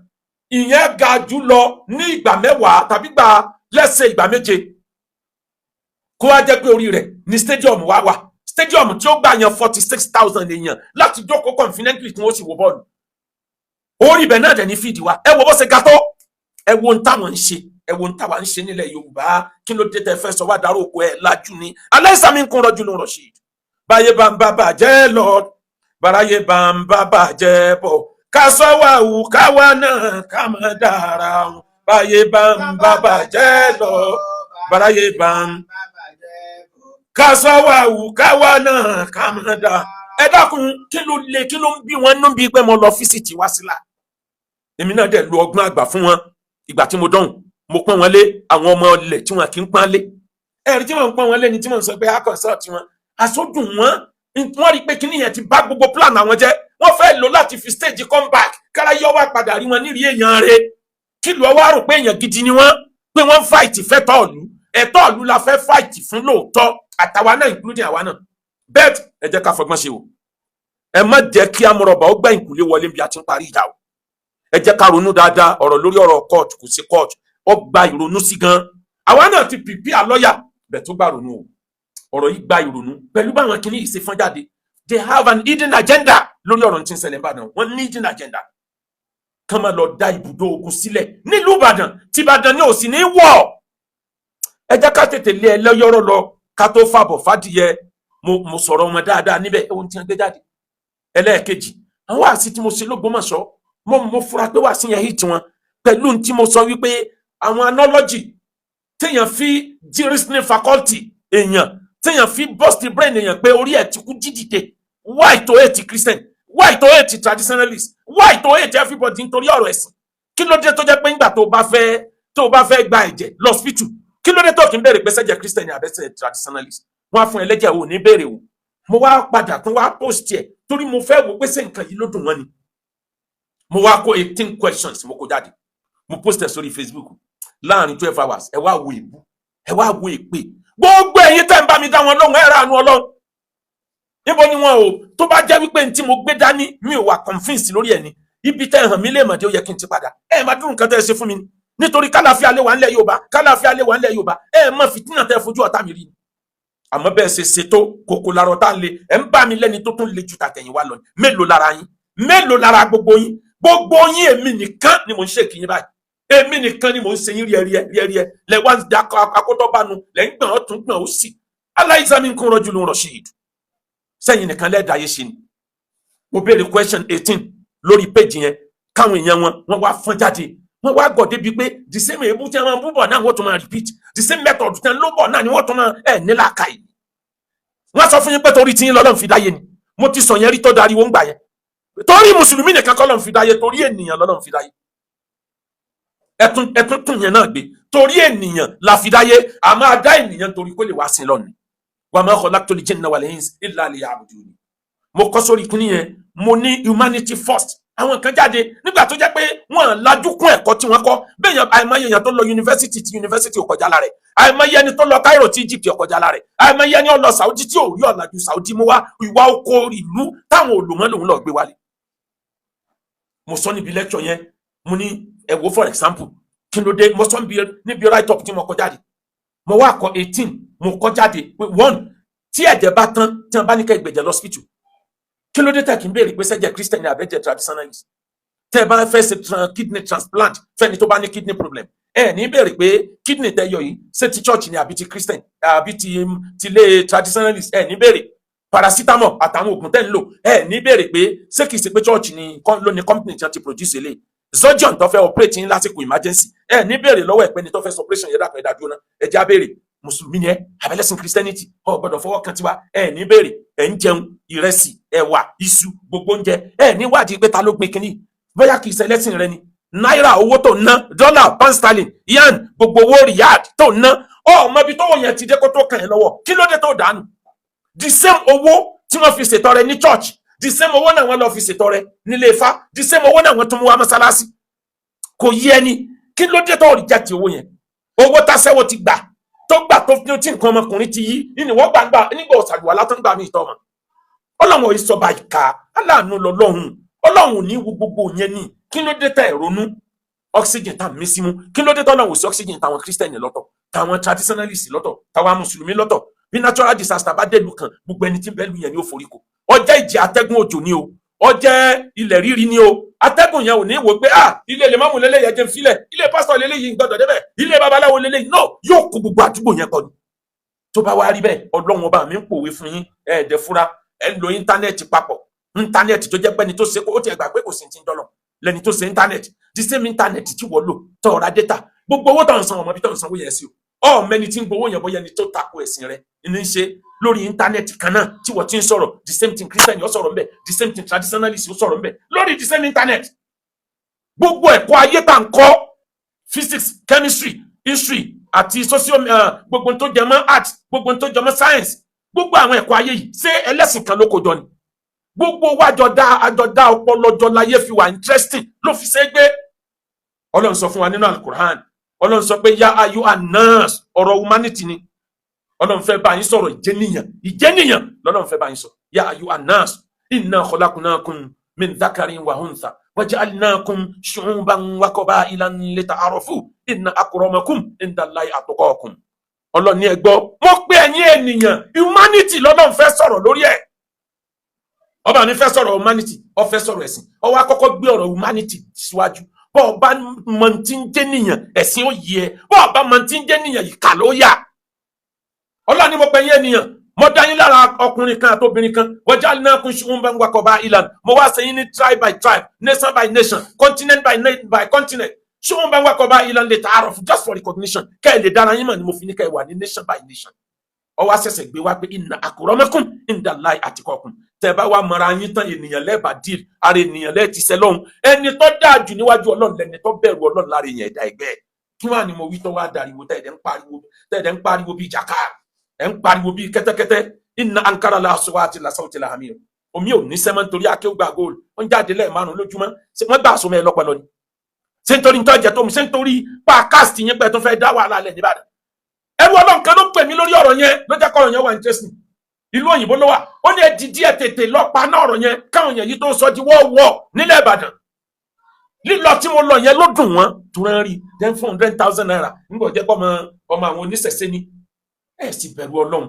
ìyẹn ga jù lọ ní ìgbà 10 tàbí gbà lẹ́sẹ̀ ìgbà 7. Kó wá jẹ́ pé orí rẹ̀ ní stadium wá wà, stadium tí ó gbà yan 46,000 èèyàn láti jókòó confidently tí wọ́n sì wo bọ́ọ̀lù. Orí ibẹ̀ náà dẹ̀ ní fìdí wa. Ẹ wo bó ṣe ga tó. Ẹ wo ohun táwọn ń ṣe, ẹ wo ohun táwa ń ṣe nílẹ̀ Yorùbá. Kí ló dé tẹ fẹ́ sọ wá dárò oko? Ẹ lajú ni. Aláìsàmì ń kún rọjú ló ń rọṣì. Báyé bá ń bá bàjẹ́ lọ, báráyé bá ń bá bàjẹ́ bọ̀, ká sọ wà wù káwa náà ká má dára wọn. Báyé bá ń bá bàjẹ́ lọ, báráyé bá ń ká sọ wà wù káwa náà ká má dára. Ẹ dákun, kí ló lè, kí ló ń bí wọn nú bíi pé mo lọ visit Wásílà? Èmi náà dẹ̀ lu ọgbọ́n àgbà fún wọn. Ìgbà tí mo dọ̀hùn, mo pọ́n wọn lé. Àwọn ọmọ ilẹ̀ tí wọn kì í pọ́n lé, ẹ̀rí tí wọ́n ń pọ́n wọn lé ni tí wọ́n ń sọ pé a consult wọn. Àsọdùn wọn, wọ́n rí i pé kíní yẹn ti bá gbogbo plan àwọn jẹ́. Wọ́n fẹ́ lò láti fi stage comeback, káráyọ́ wá padà rí wọn nírìí èèyàn rẹ̀, kí ló wá rò pé èèyàn gidi ni wọ́n, pé wọ́n ń fight fẹ́tọ̀ ìlú. Ẹ̀tọ́ ìlú la fẹ́ fight fún lóòótọ́, àtàwa náà, including àwa náà. Bẹ́ẹ̀ ẹ jẹ́ ká fọgbọ́n ṣe o. Ẹ má jẹ́ kí amúrọ̀bà ó gbẹ̀yìn kùlé wọlé bí a ti ń parí ìjà o. Ẹ jẹ́ ká ronú dáadáa. Ọ̀rọ̀ lórí ọ̀rọ̀ court, kò sí court, ó gba ìrònú sí gan. Àwa náà ti prepare lọ́yà bẹ̀ tó gba ìrònú o. Ọ̀rọ̀ yìí gba ìrònú pẹ̀lú báwọn kìíní yìí ṣe fọ́n jáde. They have an hidden agenda lórí ọ̀rọ̀ tí ń ṣẹlẹ̀ n'Ìbàdàn. Wọ́n ní hidden agenda kán máa lọ dá ibùdó ogun sílẹ̀ nílùú Ìbàdàn. Tí Ìbàdàn ní òsì ní wọ̀. Ẹ jẹ́ ká tètè lé ẹlẹ́yọ̀rọ̀ lọ ká tó fàbọ̀ fàdìyẹ. Mo sọ̀rọ̀ wọn dáadáa níbẹ̀. Ohun tí wọ́n gbé jáde ẹlẹ́ẹ̀kejì, àwọn wàásì tí mo ṣe lÓgbómọ̀ṣọ́, mo fura pé wàásì yẹn hit wọn pẹ̀lú tí mo sọ wípé àwọn analogy téèyàn fi jí reasoning faculty èèyàn, téèyàn fi burst brain èèyàn pé orí ẹ̀ ti kú jídìde. Why to hate Christian? Why to hate traditionalist? Why to hate everybody nítorí ọ̀rọ̀ ẹ̀sìn? Kí ló dé tó jẹ́ pé ńgbà tó bá fẹ́ gba ẹ̀jẹ̀ lọ́sípítù, kí ló dé tó kí n béèrè pé sẹ́jẹ̀ Christian ni àbẹ́sẹ̀ traditionalist? Wọ́n á fún ẹlẹ́jẹ̀, ò ní béèrè o. Mo wá padà tún wá post ẹ̀ torí mo fẹ́ wò pé ṣé nǹkan yìí ló dùn wọ́n ni. Mo wá kó 18 questions, mo kó jáde, mo post ẹ̀ sórí Facebook láàrin 12 hours. Ẹ wá wo èbú, ẹ wá wo èpè. Gbogbo ẹ̀yin tẹ́ ń bá mi dá wọn lóhùn, ẹ rà àánú Ọlọ́run. Níbo ni wọn ò tó bá jẹ́ wípé ní tí mo gbé dání, mi ò wà convinced lórí ẹ̀ ni, ibi tẹ́ hàn mí lè mọ̀ dé, ó yẹ kí n ti padà. Ẹ máa dúró nǹkan tẹ́ ẹ ṣe fún mi ni nítorí kálàáfíà lè wà ńlẹ̀ Yorùbá, kálàáfíà lè wà ńlẹ̀ Yorùbá. Ẹ mọ fìtínà tẹ́ fojú ọ̀tá mi rí ni. Àmọ́ bẹ́ẹ̀ ṣe ṣètò kòkò lára ọ̀tá le, ẹ̀ ń bá mi lẹ́ni tó tún le ju tàtẹ̀yìnwá lọ. Mélòó lára yín? Mélòó lára gbogbo yín? Gbogbo yín, èmi nìkan ni mò ń ṣe kìyìn báyìí. Èmi nìkan ni mò ń ṣe yín ríẹríẹ ríẹríẹ. Lẹ wá ń dakọ akótọ́bánu, lẹ ń gbọ̀n ọ̀tún gbọ̀n ó sì aláìsàmì nǹkan rọjò ló ń rọ̀ṣì sẹ́yìn nìkan lẹ́ẹ̀dá ayé ṣe ni. Mo béèrè question 18 lórí péjì yẹn, káwọn èèyàn wọn wọ́n wá fọ́n jáde, wọ́n wá gọ̀ débi pé the same èébú tí wọ́n bú bọ̀ náà, wọ́n tún máa repeat the same method tí wọ́n ló bọ̀ náà ni wọ́n tún máa ẹ̀ nílàkà yìí. Wọ́n sọ fún yín pé torí tí yín lọ́lọ́run fi dáyé ni. Mo ti sọ yẹn rí tó dariwo ń gbà yẹn. Torí mùsùlùmí nìkan kọ́ lọ́run fi dáyé, torí ènìyàn lọ́lọ́run fi dáyé. Ẹtún tún yẹn náà gbé, torí ènìyàn la fi dáyé. A máa dá ènìyàn torí kó lè wá sí lọ́nà. Wa ma khalaqtul jinna wal insa illa liya'budun. Mo kọ́ sórí kíní yẹn, mo ní humanity first. Àwọn kan jáde nígbà tó jẹ́ pé wọ́n lajú kún ẹ̀kọ́ tí wọ́n kọ́ bẹ́ẹ̀ yẹn. Àìmọye èèyàn tó lọ yunifásitì tí yunifásitì ò kọjá lára rẹ̀, àìmọye ẹni tó lọ Cairo tí Egypt ò kọjá lára rẹ̀, àìmọye ẹni ó lọ Saudi tí ò rí ọ̀làjú Saudi mú wá. Ìwà oko ìlú táwọn olùmọ̀ lòun lọ gbé wálé. Mo sọ níbi lecture yẹn, mo ní ẹ wo, for example, kí ló dé? Mo sọ níbi write up tí mo kọ jáde, mo wá kọ 18, mo kọ jáde pé one, tí ẹ̀jẹ̀ bá tán, tí wọ́n bá ní ká ìgbẹ̀jẹ̀ lọ hospital, kí ló dé tẹ̀ kí n béèrè pé sẹ́jẹ̀ Christian ni àbẹ́jẹ̀ traditionalist? Tẹ́ ẹ bá fẹ́ ṣe kidney transplant fẹ́ni tó bá ní kidney problem, ẹ ní béèrè pé kidney tẹ́ yọ yìí, ṣé ti church ni àbí ti Christian àbí ti ilé traditionalist? Ẹ ní béèrè. Paracetamol àtàwọn oògùn tẹ́ ń lò, ẹ ní béèrè pé ṣé kìí ṣe pé church ni ló ní company tí wọ́n ti produce eléyìí. Surgeon tó fẹ́ operate yín lásìkò emergency, ẹ ní béèrè lọ́wọ́ ẹ̀ pé ní tó fẹ́ operation yẹn, dàpọ̀ ẹ̀dá dúró náà, ẹ já béèrè, mùsùlùmí ni ẹ àbẹ̀lẹ́sìn Christianity? Ọ gbọ́dọ̀ fọwọ́ kan tiwa. Ẹ ní béèrè. Ẹ ń jẹun ìrẹsì, ẹ̀wà, iṣu, gbogbo oúnjẹ, ẹ ní wádìí pé ta ló gbin kínní, bóyá kìí ṣe ẹlẹ́sìn rẹ ni. Náírà, owó tó ń ná, dọ́là, pound sterling, yen, gbogbo owó riyad tó ń ná, ọ mọ ibi tó yẹn ti dé kó tó kàn ẹ́ lọ́wọ́. Kí ló dé tó dànù? The same owó tí wọ́n fi ṣètọrẹ ní church, the same owó náà wọ́n lọ fi ṣètọrẹ nílé Ifá, the same owó náà wọ́n tún mú wá mọ́sálásí. Kò yé ẹni. Kí ló dé tó reject owó yẹn? Owó tásẹ́wó ti gbà, tó gbà tó fi tí nǹkan ọmọkùnrin ti yí nínú wọ́n gbàgbà nígbà ọ̀sàlùwà látọ̀ ń gbà mí ìtọ́ wọn. Ọlọ́run ìsọba ìka aláàánú lọ́lọ́run. Ọlọ́run ò ní wo gbogbo yẹn ní. Kí ló dé tẹ̀ ronú oxygen tá mí símú? Kí ló dé tọ́lọ́run ò sí oxygen táwọn Christian lọ́tọ̀, táwọn traditionalist lọ́tọ̀, táwọn mùsùlùmí lọ́tọ̀? Bí natural disaster bá dé ìlú kan, gbogbo ẹni tí ń bẹ lu yẹn ni ó forí ko. Ọjọ́ ìjì, atẹ́gùn òjò ni o, ọjẹ́ ilẹ̀ rírì ni o, atẹ́gùn yẹn ò ní wò pé, ah, ilé lè mọ́mù lélẹ̀ yẹn jẹ́ ń filẹ̀, ilé pásítọ̀ lélẹ̀ yìí ń gbọ́dọ̀ débẹ̀, ilé babaláwo lélẹ̀ yìí. No, yóò kó gbogbo àdúgbò yẹn kọ ni. Tó bá wá rí bẹ́ẹ̀, Ọlọ́run ọba mi ń pòwe fún yín. Ẹ̀ẹ́dẹ̀ fúra, ẹ̀ ń lo íńtánẹ́ẹ̀tì papọ̀. Íńtánẹ́ẹ̀tì tó jẹ́ pé ẹni tó ṣe ó ti ẹ̀gbà pé kò sí ti ń dọ́lọ̀ lẹni tó ṣe íńtánẹ́ẹ̀tì, the same íńtánẹ́ẹ̀tì tí wọ́n lò tó ra data, gbogbo owó tó ń san, ọmọ bí tó ń sanwó yẹn sí o, ọ mẹni tí ń gbowó yẹn, bóyá ẹni tó tako ẹ̀sìn rẹ ní í ṣe. Lórí íńtánẹ́ẹ̀tì kan náà tí wọ́n ti ń sọ̀rọ̀, the same thing Christian yóò sọ̀rọ̀ ńbẹ̀, the same thing traditionalist yóò sọ̀rọ̀ ńbẹ̀ lórí the same internet. Gbogbo ẹ̀kọ́ ayé tá à ń kọ́, physics, chemistry, history àti social, gbogbo tó jẹ mọ́ art, gbogbo tó jẹ mọ́ science, gbogbo àwọn ẹ̀kọ́ ayé yìí, ṣé ẹlẹ́sìn kan ló kó jọ ni? Gbogbo wa jọ dá, àjọ dá ọpọlọ jọ láyé fi wà interesting, ló fi ṣe é gbé. Ọlọ́run sọ fún wa nínú Alukur'an, Ọlọ́run sọ pé ya ayu anas, ọ̀rọ̀ humanity ni Ọlọ́run fẹ́ bá yín sọ̀rọ̀. Ìjẹniyàn, ìjẹniyàn lọ́lọ́run fẹ́ bá yín sọ. Ya ayu anas inna khalaqnakum min dhakarin wa untha waja'alnakum shu'uban wa qaba'ilan lita'arafu inna akramakum indallahi atqakum. Ọlọ́run ní ẹ gbọ́, mo pé ẹ̀yin ènìyàn. Humanity lọ́lọ́run fẹ́ sọ̀rọ̀ lórí ẹ̀. Ọba mi fẹ́ sọ̀rọ̀ humanity, ó fẹ́ sọ̀rọ̀ ẹ̀sìn, ó wá kọ́kọ́ gbé ọ̀rọ̀ humanity síwájú. Bọ́ ọba mọ tí ń jẹ́ nìyàn, ẹ̀sìn ó yẹ. Bọ́ ọba mọ tí ń jẹ́ nìyàn, ìkà ló yà. Ọlọ́run ní mo pè yín ènìyàn, mo dá yín lára ọkùnrin kan àti obìnrin kan. Waja'alnakum shu'uban wa qaba'ilan. Mo wá ṣe yín ní tribe by tribe, nation by nation, continent by continent. Shu'uban wa qaba'ilan lita'arafu, just for recognition, kẹ́ ẹ̀ lè dára yín mọ̀ ni mo fi ní kẹ́ ẹ wà ní nation by nation. Ó wá ṣẹ̀ṣẹ̀ gbé wá pé inna akramakum indallahi atqakum. Tẹ́ bá wá mọra yín tán, ènìyàn lẹ́ẹ̀bà díl ara ènìyàn lẹ́ẹ̀ ti sẹ́ lọ́hùn. Ẹni tó dáa jù níwájú Ọlọ́run lẹni tó bẹ̀rù Ọlọ́run lára èèyàn ẹ̀dá ẹgbẹ́. Kí wàá ní mo wí tó wá dariwo, tẹ̀ẹ̀dẹ̀ ń pariwo, tẹ̀ẹ̀dẹ̀ ń pariwo bíi jàkà, ẹ̀ ń pariwo bíi kẹ́tẹ́kẹ́tẹ́? Inna ankara la aswati la sawti la hamir. Omi ò ní sẹ́mọ́ nítorí akéwùgbà gold wọ́n jáde lẹ́ẹ̀márùn lójúmọ́. Wọ́n gbà sọmọ ẹ lọ́pọlọ ni? Ṣé nítorí nítorí jẹ tó mu? Ṣé nítorí podcast yẹn pẹ́ tó fẹ́ dá wàhálà lẹ̀ nìbàdàn? Ẹrú Ọlọ́run kan ló pè mí lórí ọ̀rọ̀ yẹn, ló jẹ́ kọ́rọ̀ yẹn wà interesting. Ìlú òyìnbó ló wà. Ó ní ẹ dìdí, ẹ tètè lọ pa náà ọ̀rọ̀ yẹn, káwọn èèyàn yìí tó sọ di wọ́ọ̀wọ́ nílẹ̀ Ìbàdàn. Lílọ tí mo lọ yẹn ló dùn wọ́n tó rán rí then ₦400,000 nígbà jẹ́ pé ọmọ ọmọ àwọn oníṣẹ̀ṣe ni. Ẹ sì bẹ̀rù Ọlọ́run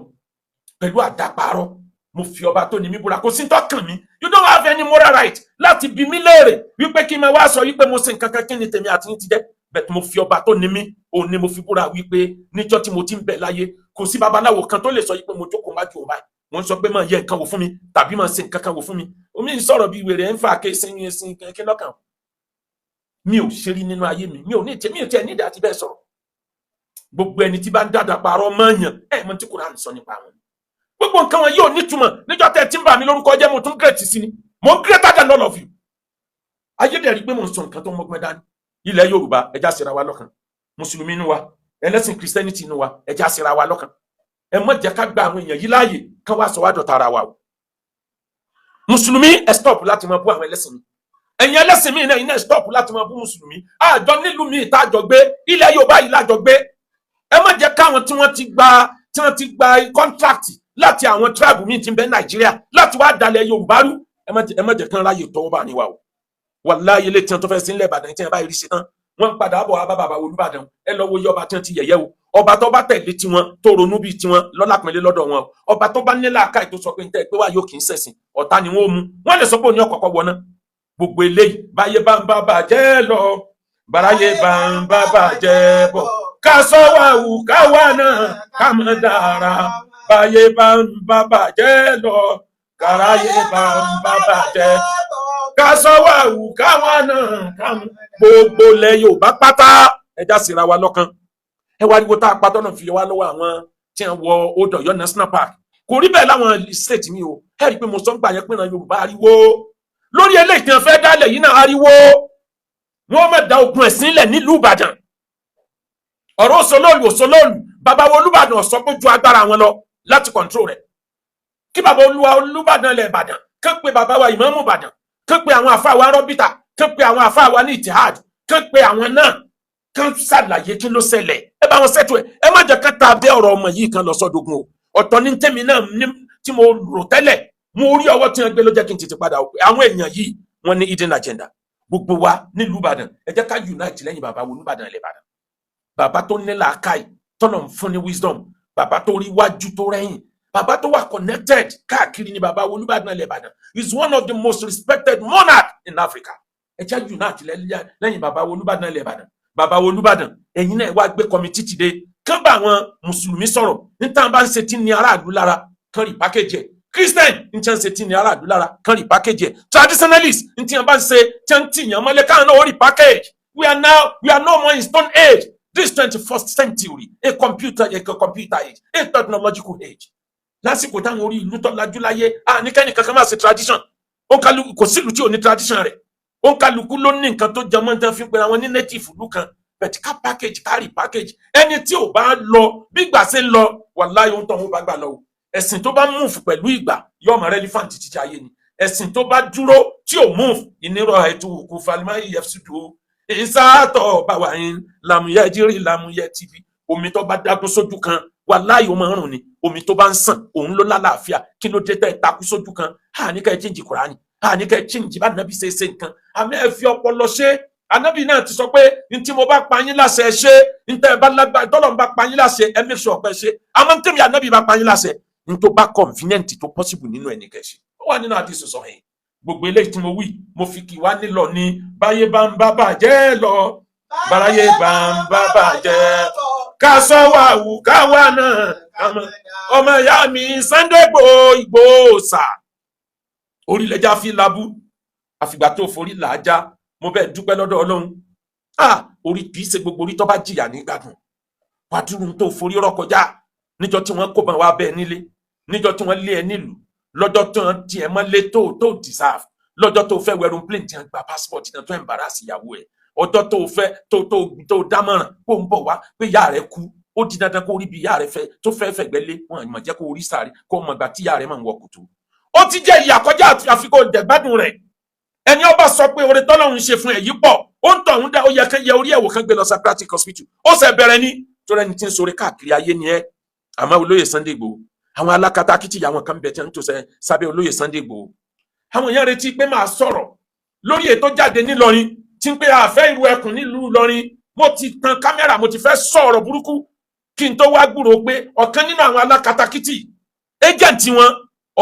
pẹ̀lú àdáparọ́. Mo fi ọba tó ní mí búra, kò sí tọkàn mi. You don't have any moral right láti bi mí léèrè wípé kí n máa wá sọ wípé mo ṣe nǹkan kan. Kí ni tèmi àti yín ti jẹ́? Bẹ́ẹ̀ mo fi ọba tó ní mí, òun ni mo fi búra wípé níjọ́ tí mo ti ń bẹ láyé, kò sí babaláwo kan tó lè sọ wípé mo jókòó wájú òun báyìí, mo ń sọ pé máa yẹ nǹkan wò fún mi tàbí máa ṣe nǹkan kan wò fún mi. Omi ń sọ̀rọ̀ bíi wèrè ẹ̀ ń fa ké sí sí kí lọ́kàn mi ò ṣe rí nínú ayé mi. Mi ò ní tiẹ̀, mi ò tiẹ̀ nídìí àti bẹ́ẹ̀ sọ̀rọ̀. Gbogbo ẹni tí bá ń dàdà parọ́ mọ́ọ̀yàn, ẹ̀ mọ̀ tí Kùránì sọ nípa wọn. Gbogbo nǹkan wọn yóò nítumọ̀. Níjọ́ tẹ́ tí ń bà mí lórúkọ jẹ́, mo tún great sí ni, mo ń greater than all of you. Ayédèrú pé mo ń sọ nǹkan tó mọ́gbọ́n dání. Ilẹ̀ Yorùbá, ẹja ṣera wa lọ́kàn. Mùsùlùmí inú wa, ẹlẹ́sìn Christianity inú wa, ẹja ṣera wa lọ́kàn. Ẹ má jẹ́ ká gba àwọn èèyàn yìí láàyè kán wá sọ wá dọ̀tá ara wa o. Mùsùlùmí, ẹ stop láti máa bú àwọn ẹlẹ́sìn mi. Ẹ̀yin ẹlẹ́sìn mi náà, iná, ẹ stop láti máa bú mùsùlùmí. Àjọ nílùú mi ìta àjọ gbé, ilẹ̀ Yorùbá yìí lájọ gbé. Ẹ má jẹ́ káwọn tí wọ́n ti gba contract láti àwọn tribe míì tí ń bẹ Nàìjíríà láti wá dalẹ̀ Yorùbá rú. Ẹ má jẹ́ kán ráyè tọwọ́ bá ní wa o. Wàláyé, ilé tí wọ́n tó fẹ́ sí ńlẹ̀ Ìbàdàn tí wọ́n bá rí ṣe tán, wọ́n ń padà bọ̀ wá bá bàbá Olúbàdàn. Ẹ lọ wo iye ọba tí wọ́n ti yẹ̀yẹ́ o. Ọba tó bá tẹ̀lé tiwọn, tó ronú bíi tiwọn lọ́lápẹ̀lẹ́ lọ́dọ̀ wọn o. Ọba tó bá nílà káì tó sọ pé ń tẹ́ pé wá yóò kì í ṣẹ̀sìn, ọ̀tá ni wọ́n mú. Wọ́n lè sọ pé òní ọ̀kọ̀ọ̀kọ̀ wọná. Gbogbo eléyìí, báyé bá ń bá bàjẹ́ lọ, bàráyé bá ń bá bàjẹ́ bọ̀, ká sọ wà wù káwa náà ká mọ̀ dára. Báyé bá ń bá bàjẹ́ lọ, kàráyé bá ń bá bàjẹ́, ká sọ wà wù káwa náà ká mọ̀. Gbogbo ilẹ̀ Yorùbá pátá, ẹja síra wa lọ́kàn. Ẹ wá ariwo tá a pa tọ́nà fi wá lọ́wọ́ àwọn tí wọ́n wọ Old Ọ̀yọ́ National Park. Kò rí bẹ́ẹ̀ láwọn state mi o. Ẹ rí i pé mo sọ ń gbà yẹn pé ìran Yorùbá, ariwo lórí eléyìí tí wọ́n fẹ́ dálẹ̀ yìí náà, ariwo wọ́n má da ogun ẹ̀sìn lẹ̀ nílùú Ìbàdàn. Ọ̀rọ̀ òṣòlóòlù òṣòlóòlù, bàbá wo Olúbàdàn ọ̀sọ́ pé ju agbára wọn lọ láti control rẹ̀. Kí bàbá olúwa Olúbàdàn lẹ̀ Ìbàdàn kán pé bàbá wa ìmáàmù Ìbàdàn, kán pé àwọn àfa wa rọ́bìtà, kán pé àwọn àfa wa ní ìtìhad, kán pé àwọn náà, kán ṣàlàyé kí ló ṣẹlẹ̀. Ẹ bá wọn ṣètò ẹ. Ẹ má jẹ́ ká ta abẹ́ ọ̀rọ̀ ọmọ yìí kan lọ sọ́dọ̀gùn o. Ọ̀tọ̀ ní tèmi náà ní tí mo rò tẹ́lẹ̀. Mo rí ọwọ́ tí wọ́n gbé ló jẹ́ kí n tètè padà. Àwọn èèyàn yìí, wọ́n ní hidden agenda. Gbogbo wa nílùú Ìbàdàn, ẹ jẹ́ ká unite lẹ́yìn bàbá wo Olúbàdàn ilẹ̀ Ìbàdàn, bàbá tó ní làákàyè, tọ́nà ń fún ní wisdom, bàbá tó rí wájú tó rẹ́yìn, bàbá tó wà connected káàkiri ni. Bàbá wo Olúbàdàn ilẹ̀ Ìbàdàn is one of the most respected monarch in Africa. Ẹ jẹ́ unite lẹ́yìn bàbá wo Olúbàdàn ilẹ̀ Ìbàdàn. Bàbá wo Olúbàdàn, ẹ̀yin náà wá gbé committee tìde, kán bá àwọn mùsùlùmí sọ̀rọ̀ níta bá ń ṣe tí ní aráàlú lára, kán rí package ẹ̀. Christian ń tí ń ṣe tí ní aráàlú lára, kán rí package ẹ̀. Traditionalist ń tí wọn bá ń ṣe tí ń tìyàn mọ́lẹ̀, káwọn náà ó rí package. We are no more in stone age. This 21st century, a computer age, a technological age, lásìkò táwọn orí ìlú tó lajú láyé. A ní kẹ́ni kankan máa ṣe tradition. Ó ń kálukú, kò sílùú tí ò ní tradition rẹ̀. Ó ń kálukú ló ní nǹkan tó jẹmọ́ ní fi ń pera wọn ní native ìlú kan. But ká package, ká rí package. Ẹni tí ò bá lọ bí ìgbà ṣe ń lọ, wàláyé, ohun tó ń bá gbà lọ o. Ẹ̀sìn tó bá move pẹ̀lú ìgbà yóò mọ relevant títí ayé ni. Ẹ̀sìn tó bá dúró tí ò move, ìnirọ̀ ètò òkú falimá yẹfṣudu ìsàtọ̀ báwa yín làmúyẹ jírí làmúyẹ tv. Omi tó bá dágún sójú kan, wàláyé, ó máa ń rùn ni. Omi tó bá ń sàn, òun ló lálàáfíà. Kí ló dé tẹ́ ẹ takú sójú kan? Àní ká ẹ change Kùránì, àní ká ẹ change bá nàbí ṣe ṣe nǹkan, àmì ẹ fi ọpọlọ ṣe. Ànábì náà ti sọ pé n tí mo bá pa yín láṣẹ, ẹ ṣe. N tẹ́ ẹ bá lágbá tọ́lọ̀ ń bá pa yín láṣẹ, ẹ make sure pé ṣe. Àmọ́ n tẹ́mi ànábì bá pa yín láṣẹ, n tó bá convenient, tó possible nínú ẹ̀ ní kẹ́ ṣe. Ó wà nínú àdìsí sọ yẹn. Gbogbo eléyìí tí mo wí, mo fi kì wá nílọ ní báyé bá ń bá bàjẹ́ lọ, báráyé bá ń bá bàjẹ́, ká sọ wà wù káwa náà ká mọ. Ọmọ ìyá mi Sunday Igboho, Ìgbòho sà, orílẹ̀-èdè fi labú àfìgbà tó forí làájá. Mo bẹ́ẹ̀ dúpẹ́ lọ́dọ̀ Ọlọ́run. Ah, orí kì í ṣe gbogbo orí tó bá jìyà ní gbádùn. Wàdúrú tó forí rọ kọjá níjọ́ tí wọ́n kó bá wa bẹ́ẹ̀ nílé, níjọ́ tí wọ́n lé ẹ nílùú, lọ́jọ́ tí wọ́n tiẹ̀ mọ́lé tó deserve, lọ́jọ́ tó fẹ́ wẹrun plane tí wọ́n gba passport náà, tó embarrass ìyàwó ẹ̀, ọjọ́ tó fẹ́ tó dámọ̀ràn kó ń bọ̀ wá pé ìyá rẹ̀ kú, ó di dandan kó rí bí ìyá rẹ̀ fẹ́ tó fẹ́ fẹ̀gbẹ́ lé wọn ìmọ̀ jẹ́ kó rí sáré kó mọ̀ gbà tí ìyá rẹ̀ máa ń wọ kùtù. Ó ti jẹ́ ìyà kọjá àfikún dẹ̀gbádùn rẹ̀. Ẹni ọba sọ pé oore tọ́lọ́run ṣe fún ẹ̀ yìí pọ̀, ó ń tọ̀ ń dá, ó yẹ kán yẹ orí ẹ̀wò, kán gbé lọ psychiatric hospital. Ó ṣe bẹ̀rẹ̀ ní torí ẹni tí ń sọ̀rọ̀ káàkiri ayé ni ẹ. Àmọ́ olóyè Sunday Igboho, Àwọn alákatakítí, àwọn kan bẹ̀ tí wọ́n ń tò sábẹ́ olóyè Sunday Igboho. Àwọn èèyàn retí pé máa sọ̀rọ̀ lórí ètò jáde nílọrin tí ń pé àfẹ́ ìlú ẹkùn nílùú Ìlọrin. Mo ti tan kámẹ́rà, mo ti fẹ́ sọ̀rọ̀ burúkú kí n tó wá gbúròó pé ọ̀kan nínú àwọn alákatakítí, agent wọn,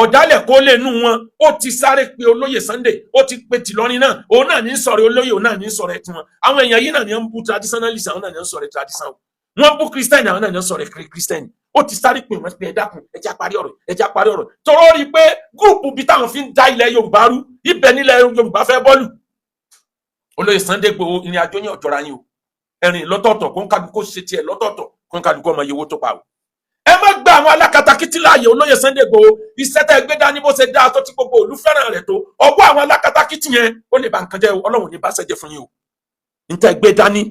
ọ̀dálẹ̀ kó lè nú wọn, ó ti sáré pe olóyè Sunday, ó ti pe tìlọrin náà, òun náà ní sọ̀rọ̀ olóyè, òun náà ní sọ̀rọ̀ ẹ̀ tiwọn. Àwọn èèyàn yìí náà ní ń bú traditionalist, àwọn náà ní ń sọ̀rọ̀ tradition. Wọ́n bú Christian, àwọn náà ní ń sọ̀rọ̀ Christian. Ó ti sáré pè wọ́n pé, "Ẹ dákun, ẹ já parí ọ̀rọ̀, ẹ já parí ọ̀rọ̀." Tọrọ rí i pé group bíi táwọn fi ń da ilẹ̀ Yorùbá rú, ibẹ̀ nílẹ̀ Yorùbá fẹ́ bọ́ọ̀lù. Olóyè Sunday Igboho, ìrìn àjò yín ọ̀jọ̀ra yín o. Ẹ̀rìn lọ́tọ̀ọ̀tọ̀, kó ń kálukú ṣe tiẹ̀ lọ́tọ̀ọ̀tọ̀, kó ń kálukú ọmọ iye owó tó pa o. Ẹ má gba àwọn alákatakítí láàyè. Olóyè Sunday Igboho, iṣẹ́ tẹ́ gbé dání, bó ṣe dáa tó, tí gbogbo òlú fẹ́ràn rẹ̀ tó, ọwọ́ àwọn alákatakítí yẹn, ó lè ba nǹkan jẹ́ o. Ọlọ́run ní bá ṣẹ́jẹ́ fún yín o. Níta gbé dání,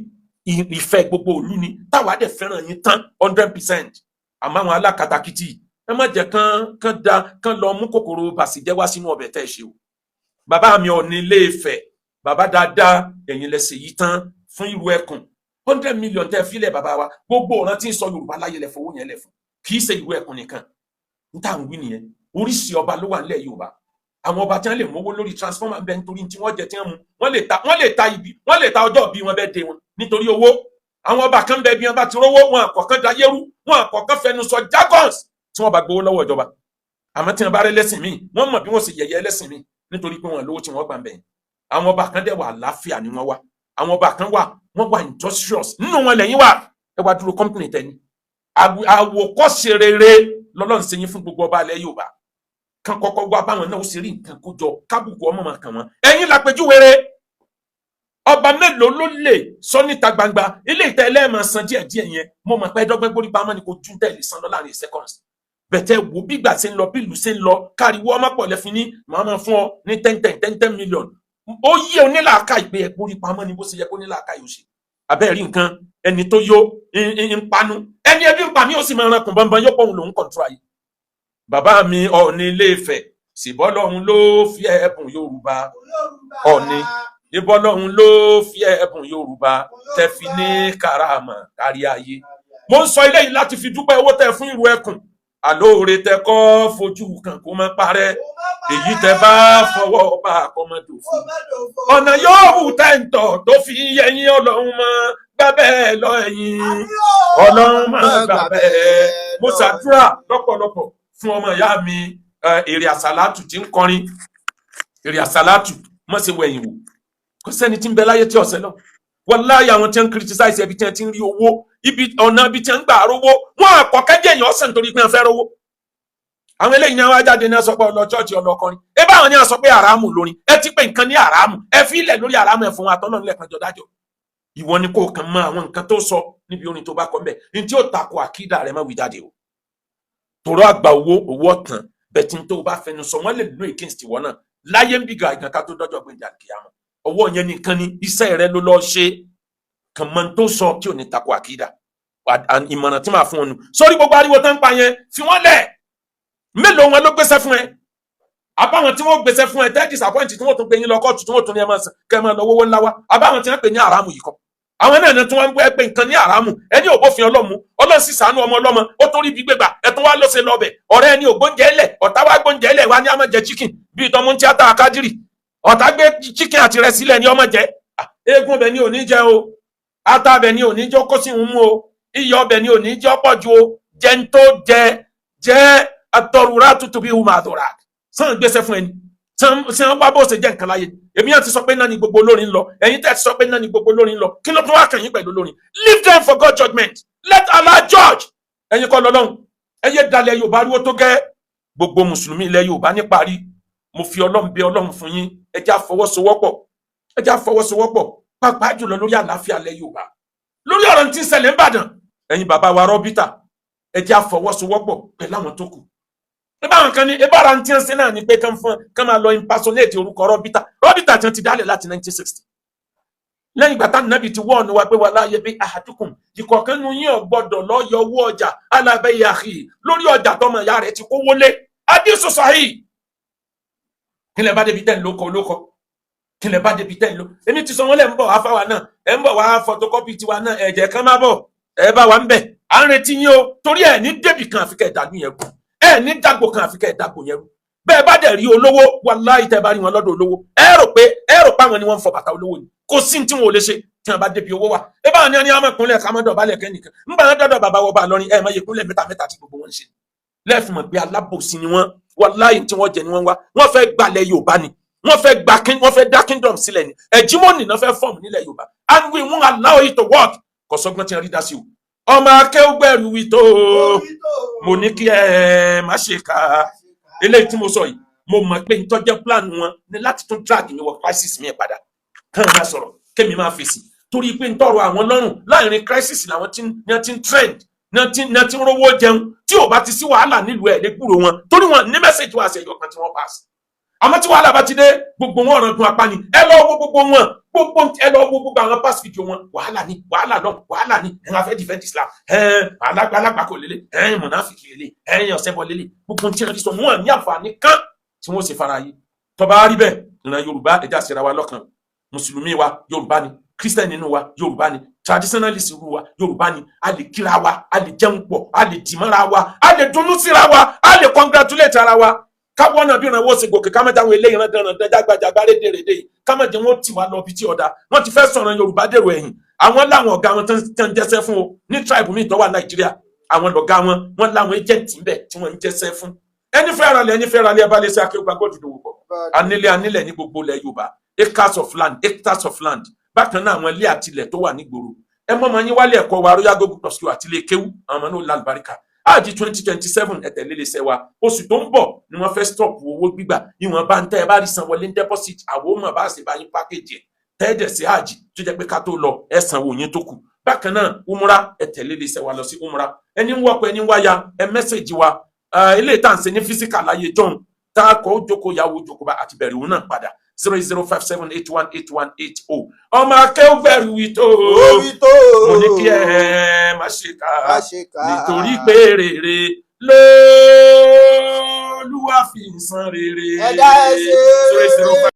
ìfẹ́ gbogbo òlú ni, táwa dẹ̀ fẹ́ràn yín tán 100%. Àmọ́ àwọn alákatakítí, ẹ má jẹ́ kán kán da kán lọ mú kòkòrò bàṣìjẹ́ wá sínú ọbẹ̀ tẹ́ ẹ ṣe o. Bàbá mi, Ọọ̀ni Ilé Ifẹ̀, bàbá dáadáa, ẹ̀yin lẹ́sẹ̀ yìí tán fún ìlú ẹkùn. 100 million tẹ́ fílẹ̀, bàbá wa, gbogbo ọ̀ràn tí ń sọ Yorùbá láyé lẹ̀ fowó yẹn lẹ̀ fún, kì í ṣe ìlú ẹkùn nìkan. N tá à ń wí nìyẹn. Oríṣi ọba ló wà nílẹ̀ Yorùbá. Àwọn ọba tí wọ́n lè mówó lórí transformer bẹ́ẹ̀, nítorí tí wọ́n jẹ, tí wọ́n mu, wọ́n lè ta ibi, wọ́n lè ta ọjọ́ bí wọ́n bẹ́ẹ̀ dé wọn nítorí owó. Àwọn ọba kan bẹ, bí wọ́n bá ti rówó wọn, àkọ́kàn dayérú wọn, àkọ́kàn fẹnu sọ jargons tí wọ́n bá gbowó lọ́wọ́ ìjọba. Àmọ́ tí wọ́n bá rí ẹlẹ́sìn míì, wọ́n mọ̀ bí wọ́n sì yẹ̀yẹ́ ẹlẹ́sìn míì nítorí pé wọ́n lówó tí wọ́n gbà ń bẹ̀yìn. Àwọn ọba kan dẹ̀ wà, àlàáfíà ni wọ́n wà. Àwọn ọba kan wà, wọ́n wà industrious. Nínú wọn lẹ́yìn wà. Ẹ wá dúró company tẹ́ni àwòkọ́ṣe rere lọ́lọ́run ṣe yín fún gbogbo ọba ilẹ̀ Yorùbá. Kan kọ́kọ́ wá báwọn náà ó sì rí nǹkan kó jọ, kábùkù ọmọ máa kàn wọ́n. Ẹ̀yin làpèjúwe rẹ̀. Ọba mélòó ló lè sọ níta gbangba ilé ìtẹ́ ẹlẹ́ẹ̀mọ̀ san díẹ̀ díẹ̀ yẹn? Mo mọ̀ pé ẹdọ́gbẹ́ gbórí pamọ́ ni, kò ju tẹ̀lé san lọ láàrin seconds bẹ̀tẹ̀. Wo bí ìgbà ṣe ń lọ, bí ìlú ṣe ń lọ, káriwọ́ ọmọ pọ̀ lẹ́fin ní màá máa fún ọ ní ten ten ten ten million. Ó yẹ onílàáká ìgbé ẹ gbórí pamọ́ ni, bó ṣe yẹ kó nílàáká yóò ṣe. Abẹ́ẹ̀ rí nǹkan, ẹni tó yó ń panu, ẹni ẹbí ń pa mí, ó sì máa rankùn bọ́nbọ́n, yóò pọ̀ òun lòún control ayé. Bàbá mi Ọọ̀ni Ilé Ifẹ̀, ṣìbọ́lọ́hun ló fi ẹ̀bùn Yorùbá. Ọọ̀ni, ìbọ́lọ́hun ló fi ẹ̀bùn Yorùbá tẹ́ fi ní karama kárí ayé. Mo ń sọ eléyìí láti fi dúpẹ́ owó tẹ́ fún ìlú ẹkùn. Àlóore tẹ́ kọ́ fojú kan kó má parẹ́, èyí tẹ́ bá fọwọ́ bá kọ́mọdò fún ọ̀nà yóò wù tẹ́ ń tọ̀ tó fi yẹyin. Ọlọ́run mọ́ gbábẹ́ lọ, ẹ̀yìn Ọlọ́run mọ́ gbàbẹ́. Mo ṣàdúrà lọ́pọ̀lọpọ̀ fún ọmọ ìyá mi, Èrè Àsàlátù tí ń kọrin. Èrè Àsàlátù, mọ̀ ṣe wẹ̀yìn wò, kò sẹ́ni tí ń bẹ láyé tí ọ̀sẹ̀ lọ. Wàláyé, àwọn tí ń criticize ẹbí tí wọ́n ti ń rí owó, ibi ọ̀nà ibi tí wọ́n ń gbà rówó wọn, àkọ́kẹ́ èèyàn ọ̀sẹ̀ nítorí pé wọ́n fẹ́ rówó. Àwọn eléyìí ní wọ́n jáde ní sọ pé ọlọ church, ọlọkọrin. Ẹ bá àwọn ní sọ pé àràmù lórin. Ẹ ti pé nǹkan ní àràmù, ẹ fi ilẹ̀ lórí àràmù ẹ fún wa tọ́lọ́ nílẹ̀ kan jọ dájọ́. Ìwọ ni kò kàn mọ àwọn nǹkan tó sọ níbi orin tó bá kọ mbẹ ní tí ó takò àkídà rẹ, má wí jáde o. Tòrọ àgbà owó, owó ọ̀tàn bẹ̀tí tó bá fẹnu sọ, wọ́n lè lo against ìwọ náà láyé ń bí gàgàn ká tó dọ́jọ́ gbẹ̀dẹ̀ àkíyàmọ́. Ọwọ́ yẹn nìkan ni iṣẹ́ rẹ ló lọ́ọ́ ṣe. Kàn mọ́ tó sọ tí ò ní takò àkídà. Ìmọ̀ràn tí màá fún ọ nù. Sórí gbogbo ariwo tó ń pa yẹn, fi wọ́n lẹ̀. Mélòó wọn ló gbéṣẹ́ fún ẹ? Àbáwọn tí wọ́n gbéṣẹ́ fún ẹ tẹ́ disappoint, tí wọ́n tún gbé yín lọ kóòtù, tí wọ́n tún ní ẹ máa sàn kẹ́ ẹ máa lọ wọ́wọ́ ńlá wá. Àbáwọn tí wọ́n pè ní àràmù yìí kọ́, àwọn náà tí wọ́n ń gbé pé nǹkan ní àràmù. Ẹni òbófin ọlọ́mu, Ọlọ́run sì ṣàánú ọmọ ọlọ́mọ, ó tún rí ibi gbégbà. Ẹ tún wá lọ́sẹ̀ lọ́bẹ̀. Ọ̀rẹ́ ẹni ògbóúnjẹ lẹ̀, ọ̀tá wá gbóúnjẹ lẹ̀ wá ní àmọ́ jẹ chicken bíi tọmọ tíátà akádìrì. Ọ̀tá gbé chicken àti rẹ̀ sílẹ̀ ní ọmọ jẹ. Eégún ọbẹ̀ ni ò ní jẹ o, ata ọbẹ̀ ni ò ní jẹ́ kó sì ń mú o, iyọ̀ ọbẹ̀ ni ò ní jẹ́ pọ̀ ju o. Jẹ́ ń tó jẹ jẹ́ àtọrùrá tutù bí hùmà àdùrà sàn gbèsè fún ẹni sàn wá bó ṣe jẹ́ nǹkan láyé. Èmi yẹn ti sọ pé náà ni gbogbo olórin lọ. Ẹ̀yin tẹ́ ti sọ pé náà ni gbogbo olórin lọ, kí ló tún wá kàn yín pẹ̀lú olórin? Leave them for God judgment. Let Allah judge. Ẹ̀yin kọ́ lọ́lọ́run. Ẹ yé dalẹ̀ Yorùbá ariwo tó gẹ́. Gbogbo mùsùlùmí ilẹ̀ Yorùbá ní parí, mo fi Ọlọ́run bẹ̀ Ọlọ́run fún yín. Ẹ jẹ́ á fọwọ́sowọ́pọ̀, ẹ jẹ́ á fọwọ́sowọ́pọ̀, pàápàá jùlọ lórí àlàáfíà ilẹ̀ Yorùbá, lórí ọ̀rọ̀ tí ń ṣẹlẹ̀ ń Bàdàn. Ẹ̀yin bàbá wa rọ́bítà, ẹ jẹ́ á fọwọ́sowọ́pọ̀ pẹ̀lú àwọn tó kù. Ebe àwọn kan ní ebe ara tí wọ́n ṣe náà ni pé kán fún kán máa lọ impersonate orúkọ rọ́bítà. Rọ́bítà tí wọ́n ti dálẹ̀ láti 1960, lẹ́yìn ìgbà táwọn nàbì ti wọ́ọ̀nù wa pé wala yabi ahadukum, ìkọ̀ọ̀kan nu yín ò gbọ́dọ̀ lọ yọ owó ọjà ala bay'i akhi, lórí ọjà tọmọ ìyá rẹ̀ ti kó wọlé. Hadisu sahih. Kí lẹ bá débi tẹ́ ń lóko olóko? Kí lẹ bá débi tẹ́ ń lò? Èmi ti sọ wọn lẹ́ ń bọ̀ afáwa náà, ẹ̀ ń bọ̀ wá photocopy tiwa náà. Ẹ̀jẹ̀ kan má bọ̀, ẹ bá wa ń bẹ̀, à ń retí yín o. Torí ẹ̀ ní débì kan àfikẹ́ ìdàlú yẹn kù ẹ̀. Ẹ ní dàgbò kan àfi kẹ́ ẹ dàgbò yẹn rú. Bẹ́ẹ̀ bá dẹ̀ rí olówó, wàláhì, tẹ́ bá rí wọn lọ́dọ̀ olówó, ẹ rò pé àwọn ni wọ́n ń fọ bàtà olówó ni. Kò sí tí wọn ò lè ṣe tí wọn bá débi owó wa. Ẹ bá wọn ní àmọ́ ìkúnlẹ̀ ká mọ́ dọ̀bálẹ̀ kẹ́nìkan ń bá wọn dọ́dọ̀ bàbá wọ bá lọ́rin. Ẹ mọ iye kúnlẹ̀ mẹ́ta mẹ́ta tí gbogbo wọn ń ṣe lẹ́ẹ̀fì mọ̀ pé alábòsí ni wọ́n. Wàláhì, tí wọ́n jẹ ni wọ́n wá. Wọ́n fẹ́ gbalẹ̀ Yorùbá ni, wọ́n fẹ́ gba king, wọ́n fẹ́ dá kingdom sílẹ̀ ni. Hegemony náà fẹ́ form nílẹ̀ Yorùbá, and we won't allow it to work. Kò sọ́gbọ́n tí wọ́n rí dá sí o. Ọmọ akéwùgbẹ̀rù wí tó, mo ní kí ẹ má ṣe kà á. Eléyìí tí mo sọ yìí, mo mọ̀ pé ntọ́jẹ́ plan wọn ni láti tún drag mi wọ crisis mi padà, kàn máa sọ̀rọ̀ kémi máa fèsì, torí pé ntọ́rọ àwọn lọ́rùn láàrin crisis làwọn tí ní wọ́n ti ń trend, ní wọ́n ti ń rówó jẹun. Tí ò bá ti sí wàhálà nílùú, ẹ̀ lè gbúrò wọn, torí wọn ní message wá ṣe ẹyọ kan tí wọ́n pass. Àmọ́ tí wàhálà bá ti dé, gbogbo wọn ọ̀ràn gun apá ni. Ẹ lọ wo gbogbo wọn, gbogbo ẹ lọ wo gbogbo àwọn past video wọn. Wàhálà ni, wàhálà lọ, wàhálà ni. Ẹ máa fẹ́ defend Islam, ẹ alágbàlagbà kò lélẹ̀, ẹ mọ̀nàfíkì lélẹ̀, ẹ ọ̀sẹ̀bọ̀ lélẹ̀. Gbogbo tí wọ́n ti sọ, wọn ní àǹfààní kan tí wọ́n ṣe fara yìí. Tó bá rí bẹ́ẹ̀, ìran Yorùbá, ẹja ṣera wa lọ́kàn. Mùsùlùmí wa, Yorùbá ni. Christian nínú wa, Yorùbá ni. Traditionalist nínú wa, Yorùbá ni. A lè kíra wa, a lè jẹun pọ̀, a lè dìmọ́ra wa, a lè dunnú síra wa, a lè congratulate ara wa. Káwọn náà bí ìrànwọ́ ṣe gòkè, ká má jáwé eléyìí rán dandan jágbajàgba rédèrèdè yìí, ká má jẹ́ wọ́n tì wá lọ bí tí ọ̀dà. Wọ́n ti fẹ́ sọ̀rọ̀ Yorùbá dèrò ẹ̀yìn. Àwọn láwọn ọ̀gá wọn tó ń jẹ́sẹ́ fún o ní tribe mi tó wà Nàìjíríà. Àwọn lọ̀gá wọn, wọ́n láwọn agent ń bẹ̀ tí wọ́n ń jẹ́sẹ́ fún. Ẹni fẹ́ ra lẹ̀, ẹni fẹ́ ra lẹ̀, ẹ bá lè ṣe akéwà gbọ́dọ̀ dòwò pọ̀. Anílẹ̀, anílẹ̀ ní gbogbo ilẹ̀ Yorùbá, acres of land, hectares of land. Bákan náà, àwọn ilé àtilẹ̀ tó wà nígboro, ẹ mọ́ ọmọ yín wálé ẹ̀kọ́ wa, Royal Gold Plus àti ilé kéwú. Àwọn ọmọ náà lálùbáríkà. Àjí 2027, ẹ tẹ̀lé lè wa. Oṣù tó ń bọ̀ ni wọ́n fẹ́ stop owó gbígbà. Ìwọ̀n bá ń tẹ́ ẹ bá rí san wọlé ní deposit, àwọn ọmọ bá ṣe bá yín package ẹ̀ tẹ́ẹ̀dẹ̀ sí àjì tó jẹ́ pé ká tó lọ, ẹ sanwó yín tó kù. Bákan náà, umra, ẹ tẹ̀lé lè ṣe wa lọ sí umra. Ẹni ń wọ́pọ̀, ẹni ń wáya, ẹ message wa. Ilé ìta ń ṣe ní physical láyé john tá a kọ́ ó jókòó, yàwó jókòó bá àti bẹ̀rẹ̀ òun náà padà. 0057818180. Ọmọ akéwùgbẹ̀rù wí tó, Orí tó. mo ní kí ẹ má ṣe kà Má ṣe kà. Nítorí pé rere lóluwà fi ń san rere. Ẹ̀dá ẹ ṣe. 005.